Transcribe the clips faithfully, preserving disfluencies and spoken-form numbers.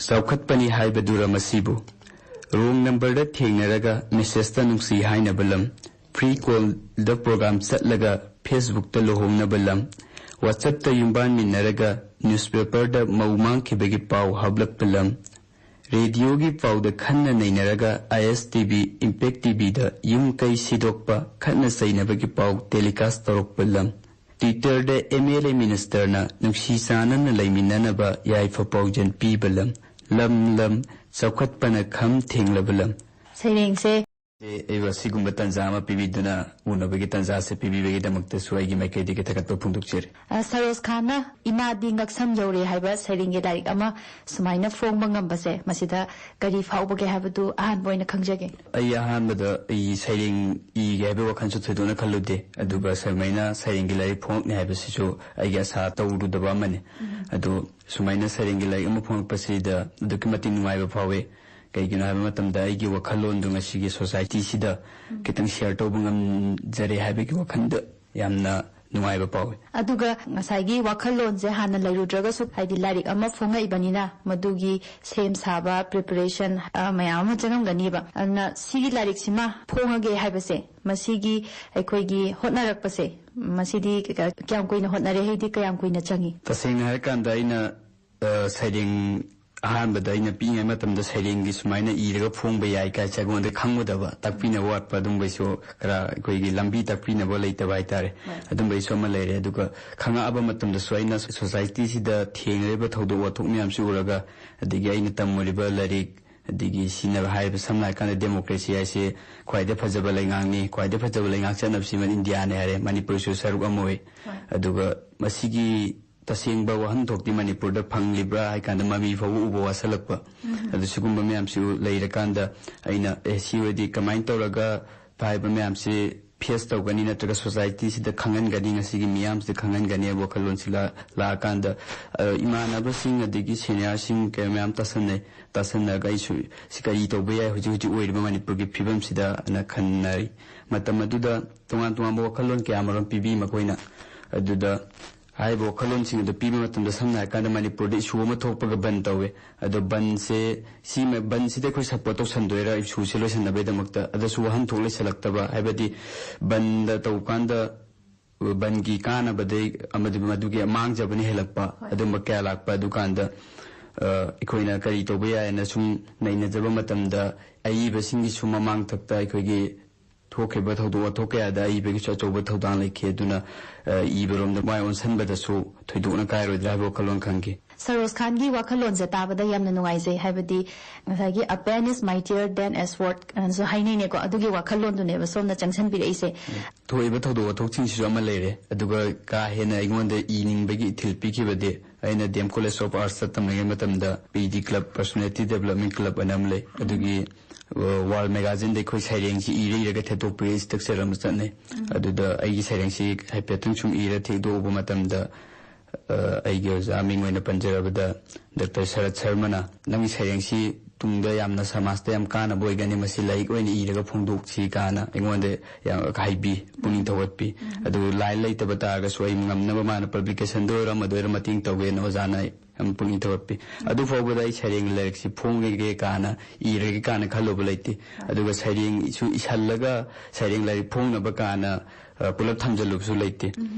ꯆꯥꯎꯈꯠꯄꯅꯤ ꯍꯥꯏꯕꯗꯨꯔ ꯃꯁꯤꯕꯨ? ꯔꯣꯡ ꯅꯝꯕꯔꯗ ꯊꯦꯡꯅꯔꯒ ꯃꯦꯁꯦꯖꯇ ꯅꯨꯡꯁꯤ ꯍꯥꯏꯅꯕ ꯂꯝ, ꯐ꯭ꯔꯤ ꯀꯣꯜꯗ ꯄ꯭ꯔꯣꯒ꯭ꯔꯥꯝ ꯆꯠꯂꯒ ꯐꯦꯁꯕꯨꯛꯇ ꯂꯨꯍꯣꯡꯅꯕ ꯂꯝ, ꯋꯥꯆꯞꯇ ꯌꯨꯝꯕꯥꯟꯃꯤꯟꯅꯔꯒ ꯅ꯭ꯌꯨꯁꯄꯦꯄꯔꯗ ꯃꯧ ꯃꯥꯡꯈꯤꯕꯒꯤ ꯄꯥꯎ ꯍꯥꯞꯂꯛꯄ ꯂꯝ, ꯔꯦꯗꯤꯑꯣꯒꯤ ꯄꯥꯎꯗ ꯈꯟꯅ ꯅꯩꯅꯔꯒ ꯑꯥꯏ ꯑꯦꯁ ꯇꯤ ꯚꯤ, ꯏꯝꯄꯦꯛ ꯇꯤ ꯚꯤꯗ ꯌꯨꯝ ꯀꯩ ꯁꯤꯗꯣꯛꯄ, ꯈꯠꯅ ꯆꯩꯅꯕꯒꯤ ꯄꯥꯎ ꯇꯦꯂꯤꯀꯥꯁ ꯇꯧꯔꯛꯄ ꯂꯝ, ꯇ꯭ꯋꯤꯇꯔꯗ ꯑꯦꯝ ꯑꯦꯜ ꯑꯦ ꯃꯤꯅꯤꯁꯇꯔꯅ ꯅꯨꯡꯁꯤ ꯆꯥꯟꯅꯅ ꯂꯩꯃꯤꯟꯅꯅꯕ ꯌꯥꯏꯐ ꯄꯥꯎꯖꯦꯜ ꯄꯤꯕ ꯂꯝ, ꯂꯝ ꯂꯝ ꯆꯥꯎꯈꯠꯄꯅ ꯈꯝ ꯊꯦꯡꯂꯕ ꯂꯝ꯫ ꯁꯩꯔꯦꯡꯁꯦ ꯑꯦ, ꯑꯩꯕꯨ ꯑꯁꯤꯒꯨꯝꯕ ꯇꯥꯟꯖꯥ ꯑꯃ ꯄꯤꯕꯤꯗꯨꯅ ꯎꯅꯕꯒꯤ ꯇꯥꯟꯖꯥ ꯑꯁꯤ ꯄꯤꯕꯤꯕꯒꯤꯗꯃꯛꯇꯁꯨ ꯑꯩꯒꯤ ꯃꯥꯏꯀꯩꯗꯒꯤ ꯊꯥꯒꯠꯄ ꯐꯣꯡꯗꯣꯛꯆꯔꯤ꯫ ꯑ, ꯁꯔꯣꯖ ꯈꯥꯟꯅ ꯏꯃꯥꯗꯤ ꯉꯛꯁꯝ ꯌꯧꯔꯦ ꯍꯥꯏꯕ ꯁꯩꯔꯦꯡꯒꯤ ꯂꯥꯏꯔꯤꯛ ꯑꯃ ꯁꯨꯃꯥꯏꯅ ꯐꯣꯡꯕ ꯉꯝꯕꯁꯦ, ꯃꯁꯤꯗ ꯀꯔꯤ ꯐꯥꯎꯕꯒꯦ ꯍꯥꯏꯕꯗꯨ ꯑꯍꯥꯟꯕ ꯑꯣꯏꯅ ꯈꯪꯖꯒꯦ꯫ ꯑꯩ ꯑꯍꯥꯟꯕꯗ ꯑꯩ ꯁꯩꯔꯦꯡ ꯏꯒꯦ ꯍꯥꯏꯕ ꯋꯥꯈꯜꯁꯨ ꯊꯣꯏꯗꯣꯛꯅ ꯈꯜꯂꯨꯗꯦ, ꯑꯗꯨꯒ ꯁꯨꯃꯥꯏꯅ ꯁꯩꯔꯦꯡꯒꯤ ꯂꯥꯏꯔꯤꯛ ꯐꯣꯡꯂꯛꯅꯤ ꯍꯥꯏꯕꯁꯤꯁꯨ ꯑꯩꯒꯤ ꯑꯁꯥ ꯇꯧꯔꯨꯗꯕ ꯑꯃꯅꯤ꯫ ꯑꯗꯨ ꯁꯨꯃꯥꯏꯅ ꯁꯩꯔꯦꯡꯒꯤ ꯂꯥꯏꯔꯤꯛ ꯑꯃ ꯐꯣꯡꯂꯛꯄꯁꯤꯗ ꯑꯗꯨꯛꯀꯤ ꯃꯇꯤꯛ ꯅꯨꯡꯉꯥꯏꯕ ꯐꯥꯎꯏ꯫ ꯀꯩꯒꯤꯅꯣ ꯍꯥꯏꯕ ꯃꯇꯝꯗ ꯑꯩꯒꯤ ꯋꯥꯈꯜꯂꯣꯟꯗꯨ ꯉꯁꯤꯒꯤ ꯁꯣꯁꯥꯏꯇꯤꯁꯤꯗ ꯈꯤꯇꯪ ꯁꯤꯌꯔ ꯇꯧꯕ ꯉꯝꯖꯔꯦ ꯍꯥꯏꯕꯒꯤ ꯋꯥꯈꯜꯗ ꯌꯥꯝꯅ ꯅꯨꯡꯉꯥꯏꯕ ꯐꯥꯎꯏ꯫ ꯑꯗꯨꯒ ꯉꯁꯥꯏꯒꯤ ꯋꯥꯈꯜꯂꯣꯟꯁꯦ ꯍꯥꯟꯅ ꯂꯩꯔꯨꯗ꯭ꯔꯒꯁꯨ, ꯍꯥꯏꯗꯤ ꯂꯥꯏꯔꯤꯛ ꯑꯃ ꯐꯣꯡꯉꯛꯏꯕꯅꯤꯅ ꯃꯗꯨꯒꯤ ꯁꯦꯝ ꯁꯥꯕ, ꯄ꯭ꯔꯤꯄꯦꯔꯦꯁꯟ, ꯑ, ꯃꯌꯥꯝ ꯑꯃ ꯆꯪꯉꯝꯒꯅꯤꯕ꯫ ꯑꯗꯨꯅ ꯁꯤꯒꯤ ꯂꯥꯏꯔꯤꯛꯁꯤꯃ ꯐꯣꯡꯉꯒꯦ ꯍꯥꯏꯕꯁꯦ, ꯃꯁꯤꯒꯤ ꯑꯩꯈꯣꯏꯒꯤ ꯍꯣꯠꯅꯔꯛꯄꯁꯦ, ꯃꯁꯤꯗꯤ ꯀ-, ꯀꯌꯥꯝ ꯀꯨꯏꯅ ꯍꯣꯠꯅꯔꯦ, ꯍꯥꯏꯗꯤ ꯀꯌꯥꯝ ꯀꯨꯏꯅ ꯆꯪꯉꯤ? ꯇꯁꯦꯡꯅ ꯍꯥꯏꯔꯀꯥꯟꯗ ꯑꯩꯅ, ꯑ, ꯁꯩꯔꯦꯡ ꯑꯍꯥꯟꯕꯗ ꯑꯩꯅ ꯄꯤꯛꯏꯉꯩ ꯃꯇꯝꯗ ꯁꯩꯔꯦꯡꯒꯤ ꯁꯨꯃꯥꯏꯅ ꯏꯔꯒ ꯐꯣꯡꯕ ꯌꯥꯏ ꯀꯥꯏꯁꯦ ꯑꯩꯉꯣꯟꯗ ꯈꯪꯉꯨꯗꯕ, ꯇꯥꯛꯄꯤꯅꯕ ꯋꯥꯠꯄ, ꯑꯗꯨꯝꯕꯩꯁꯨ ꯈꯔ ꯑꯩꯈꯣꯏꯒꯤ ꯂꯝꯕꯤ ꯇꯥꯛꯄꯤꯅꯕ ꯂꯩꯇꯕ ꯍꯥꯏꯇꯥꯔꯦ꯫ ꯑꯗꯨꯝꯕꯩꯁꯨ ꯑꯃ ꯂꯩꯔꯦ꯫ ꯑꯗꯨꯒ ꯈꯪꯉꯛꯑꯕ ꯃꯇꯝꯗꯁꯨ ꯑꯩꯅ ꯁꯣꯁꯥꯏꯇꯤꯁꯤꯗ ꯊꯦꯡꯅꯔꯤꯕ ꯊꯧꯗꯣꯛ ꯋꯥꯊꯣꯛ ꯃꯌꯥꯝꯁꯤ ꯎꯔꯒ, ꯑꯗꯒꯤ ꯑꯩꯅ ꯇꯝꯃꯨꯔꯤꯕ ꯂꯥꯏꯔꯤꯛ, ꯑꯗꯒꯤ ꯁꯤꯖꯤꯟꯅꯕ ꯍꯥꯏꯔꯤꯕ, ꯁꯝꯅ ꯍꯥꯏꯔꯀꯥꯟꯗ ꯗꯦꯃꯣꯀ꯭ꯔꯦꯁꯤ ꯍꯥꯏꯁꯦ ꯈ꯭ꯋꯥꯏꯗꯩ ꯐꯖꯕ ꯂꯩꯉꯥꯛꯅꯤ, ꯈ꯭ꯋꯥꯏꯗꯩ ꯐꯖꯕ ꯂꯩꯉꯥꯛ ꯆꯠꯅꯕꯁꯤꯃ ꯏꯟꯗꯤꯌꯥꯅꯤ ꯍꯥꯏꯔꯦ, ꯃꯅꯤꯄꯨꯔꯁꯨ ꯁꯔꯨꯛ ꯑꯃ ꯑꯣꯏ꯫ ꯑꯗꯨꯒ ꯃꯁꯤꯒꯤ ꯇꯁꯦꯡꯕ ꯋꯥꯍꯟꯊꯣꯛꯇꯤ ꯃꯅꯤꯄꯨꯔꯗ ꯐꯪꯂꯤꯕ꯭ꯔꯥ ꯍꯥꯏ ꯀꯥꯟꯗ ꯃꯃꯤ ꯐꯥꯎꯕ ꯎꯕ ꯋꯥꯁꯜꯂꯛꯄ꯫ ꯑꯗꯨ ꯁꯤꯒꯨꯝꯕ ꯃꯌꯥꯝꯁꯤ ꯂꯩꯔꯀꯥꯟꯗ ꯑꯩꯅ, "ꯑꯦ, ꯁꯤ ꯑꯣꯏꯔꯗꯤ ꯀꯃꯥꯏꯅ ꯇꯧꯔꯒ ꯍꯥꯏꯕ ꯃꯌꯥꯝꯁꯤ ꯐꯦꯁ ꯇꯧꯒꯅꯤ, ꯅꯠꯇ꯭ꯔꯒ ꯁꯣꯁꯥꯏꯇꯤꯁꯤꯗ ꯈꯪꯍꯟꯒꯅꯤ, ꯉꯁꯤꯒꯤ ꯃꯤꯌꯥꯝꯁꯤꯗ ꯈꯪꯍꯟꯒꯅꯤ" ꯍꯥꯏꯕ ꯋꯥꯈꯜꯂꯣꯟꯁꯤ ꯂꯥ-, ꯂꯥꯛꯑꯀꯥꯟꯗ, ꯑ, ꯏꯃꯥꯟꯅꯕꯁꯤꯡ ꯑꯗꯒꯤ ꯁꯦꯅꯤꯌꯔꯁꯤꯡ ꯀꯌꯥ ꯃꯌꯥꯝ ꯇꯥꯁꯟꯅꯩ꯫ ꯇꯥꯁꯟꯅꯔꯒ ꯑꯩꯁꯨ ꯁꯤ ꯀꯔꯤ ꯇꯧꯕ ꯌꯥꯏ ꯍꯧꯖꯤꯛ ꯍꯧꯖꯤꯛ ꯑꯣꯏꯔꯤꯕ ꯃꯅꯤꯄꯨꯔꯒꯤ ꯐꯤꯕꯝꯁꯤꯗ ꯑꯅ ꯈꯟꯅꯔꯤ꯫ ꯃꯇꯝ ꯑꯗꯨꯗ ꯇꯣꯉꯥꯟ ꯇꯣꯉꯥꯟꯕ ꯋꯥꯈꯜꯂꯣꯟ ꯀꯌꯥ ꯑꯃꯔꯣꯝ ꯄꯤꯕꯤ ꯃꯈꯣꯏꯅ꯫ ꯑꯗꯨꯗ ꯍꯥꯏꯔꯤꯕ ꯋꯥꯈꯜꯂꯣꯟꯁꯤꯡ ꯑꯗꯨ ꯄꯤꯕ ꯃꯇꯝꯗ, ꯁꯝꯅ ꯍꯥꯏꯔꯀꯥꯟꯗ, ꯃꯅꯤꯄꯨꯔꯗ ꯏꯁꯨ ꯑꯃ ꯊꯣꯛꯄꯒ ꯕꯟ ꯇꯧꯋꯦ꯫ ꯑꯗꯣ ꯕꯟꯁꯦ, ꯁꯤ ꯃ-, ꯕꯟꯁꯤꯗ ꯑꯩꯈꯣꯏ ꯁꯞꯄꯣꯔꯠ ꯇꯧꯁꯟꯗꯣꯏꯔꯥ ꯏꯁꯨꯁꯦ ꯂꯣꯏꯁꯟꯅꯕꯒꯤꯗꯃꯛꯇ? ꯑꯗꯨꯁꯨ ꯋꯥꯍꯟꯊꯣꯛ ꯂꯩꯁꯜꯂꯛꯇꯕ, ꯍꯥꯏꯕꯗꯤ ꯕꯟꯗ ꯇꯧꯕ ꯀꯥꯟꯗ ꯕꯟꯒꯤ ꯀꯥꯟꯅꯕꯗꯩ ꯑꯃꯗꯤ ꯃꯗꯨꯒꯤ ꯃꯥꯡꯖꯕꯅ ꯍꯦꯜꯂꯛꯄ, ꯍꯣꯏ꯫ ꯑꯗꯨꯝꯕ ꯀꯌꯥ ꯂꯥꯛꯄ꯫ ꯑꯗꯨꯀꯥꯟꯗ, ꯑ, ꯑꯩꯈꯣꯏꯅ ꯀꯔꯤ ꯇꯧꯕ ꯌꯥꯏꯅ ꯁꯨꯝ ꯅꯩꯅꯖꯕ ꯃꯇꯝꯗ, ꯑꯏꯕꯁꯤꯡꯒꯤꯁꯨ ꯃꯃꯥꯡꯊꯛꯇ ꯑꯩꯈꯣꯏꯒꯤ ꯊꯣꯛꯈꯤꯕ ꯊꯧꯗꯣꯛ ꯋꯥꯊꯣꯛ ꯀꯌꯥꯗ ꯑꯏꯕꯒꯤꯁꯨ ꯑꯆꯧꯕ ꯊꯧꯗꯥꯡ ꯂꯩꯈꯤ꯫ ꯑꯗꯨꯅ, ꯑ, ꯏꯕꯔꯣꯝꯗ ꯃꯥꯏ ꯑꯣꯟꯁꯟꯕꯗꯁꯨ ꯊꯣꯏꯗꯣꯛꯅ ꯀꯥꯏꯔꯣꯏꯗ꯭ꯔꯥ ꯍꯥꯏꯕ ꯋꯥꯈꯜꯂꯣꯟ ꯈꯟꯈꯤ꯫ ꯁꯔꯣꯖ ꯈꯥꯟꯒꯤ ꯋꯥꯈꯜꯂꯣꯟꯁꯦ ꯇꯥꯕꯗ ꯌꯥꯝꯅ ꯅꯨꯡꯉꯥꯏꯖꯩ꯫ ꯍꯥꯏꯕꯗꯤ ꯉꯁꯥꯏꯒꯤ "A pen is mightier than a sword" ꯑꯅꯁꯨ ꯍꯥꯏꯅꯩꯅꯦꯀꯣ꯫ ꯑꯗꯨꯒꯤ ꯋꯥꯈꯜꯂꯣꯟꯗꯨꯅꯦꯕ ꯁꯣꯝꯅ ꯆꯪꯁꯟꯕꯤꯔꯛꯏꯁꯦ꯫ ꯊꯣꯛꯏꯕ ꯊꯧꯗꯣꯛ ꯋꯥꯊꯣꯛꯁꯤꯡꯁꯤꯁꯨ ꯑꯃ ꯂꯩꯔꯦ꯫ ꯑꯗꯨꯒ ꯀꯥ ꯍꯦꯟꯅ ꯑꯩꯉꯣꯟꯗ ꯏꯅꯤꯡꯕꯒꯤ ꯏꯊꯤꯜ ꯄꯤꯈꯤꯕꯗꯤ, ꯑꯩꯅ ꯗꯤ ꯑꯦꯝ ꯀꯣꯂꯦꯖ ꯑꯣꯐ ꯑꯥꯔꯠꯁꯇ ꯇꯝꯂꯤꯉꯩ ꯃꯇꯝꯗ ꯄꯤ ꯗꯤ ꯀ꯭ꯂꯕ, ꯄꯔꯁꯣꯅꯦꯂꯤꯇꯤ ꯗꯦꯕꯂꯞꯃꯦꯟ ꯀ꯭ꯂꯕ ꯑꯅ ꯑꯃ ꯂꯩ꯫ ꯑꯗꯨꯒꯤ, ꯑ, ꯋꯥꯜ ꯃꯦꯒꯥꯖꯤꯟꯗ ꯑꯩꯈꯣꯏ ꯁꯩꯔꯦꯡꯁꯤ ꯏꯔ ꯏꯔꯒ ꯊꯦꯠꯇꯣꯛꯄꯒꯤ ꯏꯁꯇ꯭ꯔꯛꯆꯔ ꯑꯃ ꯆꯠꯅꯩ꯫ ꯑꯗꯨꯗ ꯑꯩꯒꯤ ꯁꯩꯔꯦꯡꯁꯤ ꯍꯥꯏꯐꯦꯠꯇꯪ ꯁꯨꯝ ꯏꯔ ꯊꯦꯡꯗꯣꯛꯎꯕ ꯃꯇꯝꯗ, ꯑ, ꯑꯩꯒꯤ ꯑꯣꯖꯥ ꯃꯤꯡ ꯑꯣꯏꯅ ꯄꯟꯖꯔꯕꯗ, ꯗꯥꯛꯇꯔ ꯁꯔꯠ ꯁꯔꯃꯅ, "ꯅꯪꯒꯤ ꯁꯩꯔꯦꯡꯁꯤ ꯇꯨꯡꯗ ꯌꯥꯝꯅ ꯁꯃꯥꯖꯇ ꯌꯥꯝ ꯀꯥꯟꯅꯕ ꯑꯣꯏꯒꯅꯤ, ꯃꯁꯤ ꯂꯥꯏꯔꯤꯛ ꯑꯣꯏꯅ ꯏꯔꯒ ꯐꯣꯡꯗꯣꯛꯁꯤ" ꯀꯥꯏꯅ ꯑꯩꯉꯣꯟꯗ ꯌꯥꯝ ꯍꯥꯏꯕꯤ, ꯄꯨꯛꯅꯤꯡ ꯊꯧꯒꯠꯄꯤ꯫ ꯑꯗꯨ ꯂꯥꯏꯟ ꯂꯩꯇꯕ ꯇꯥꯔꯒꯁꯨ ꯑꯩ ꯉꯝꯅꯕ ꯃꯥꯅ ꯄꯕ꯭ꯂꯤꯀꯦꯁꯟꯗ ꯑꯣꯏꯔꯣ ꯑꯃꯗ ꯑꯣꯏꯔꯣ ꯃꯇꯦꯡ ꯇꯧꯒꯦꯅ ꯑꯣꯖꯥꯅ ꯌꯥꯝ ꯄꯨꯛꯅꯤꯡ ꯊꯧꯒꯠꯄꯤ꯫ ꯑꯗꯨ ꯐꯥꯎꯕꯗ ꯑꯩ ꯁꯩꯔꯦꯡ ꯂꯥꯏꯔꯤꯛꯁꯤ ꯐꯣꯡꯉꯒꯦ ꯀꯥꯏꯅ, ꯏꯔꯒꯦ ꯀꯥꯏꯅ ꯈꯜꯂꯨꯕ ꯂꯩꯇꯦ꯫ ꯑꯗꯨꯒ ꯁꯩꯔꯦꯡꯁꯨ ꯏꯁꯜꯂꯒ ꯁꯩꯔꯦꯡ ꯂꯥꯏꯔꯤꯛ ꯐꯣꯡꯅꯕ ꯀꯥꯏꯅ, ꯑ, ꯄꯨꯂꯞ ꯊꯝꯖꯤꯜꯂꯨꯕꯁꯨ ꯂꯩꯇꯦ꯫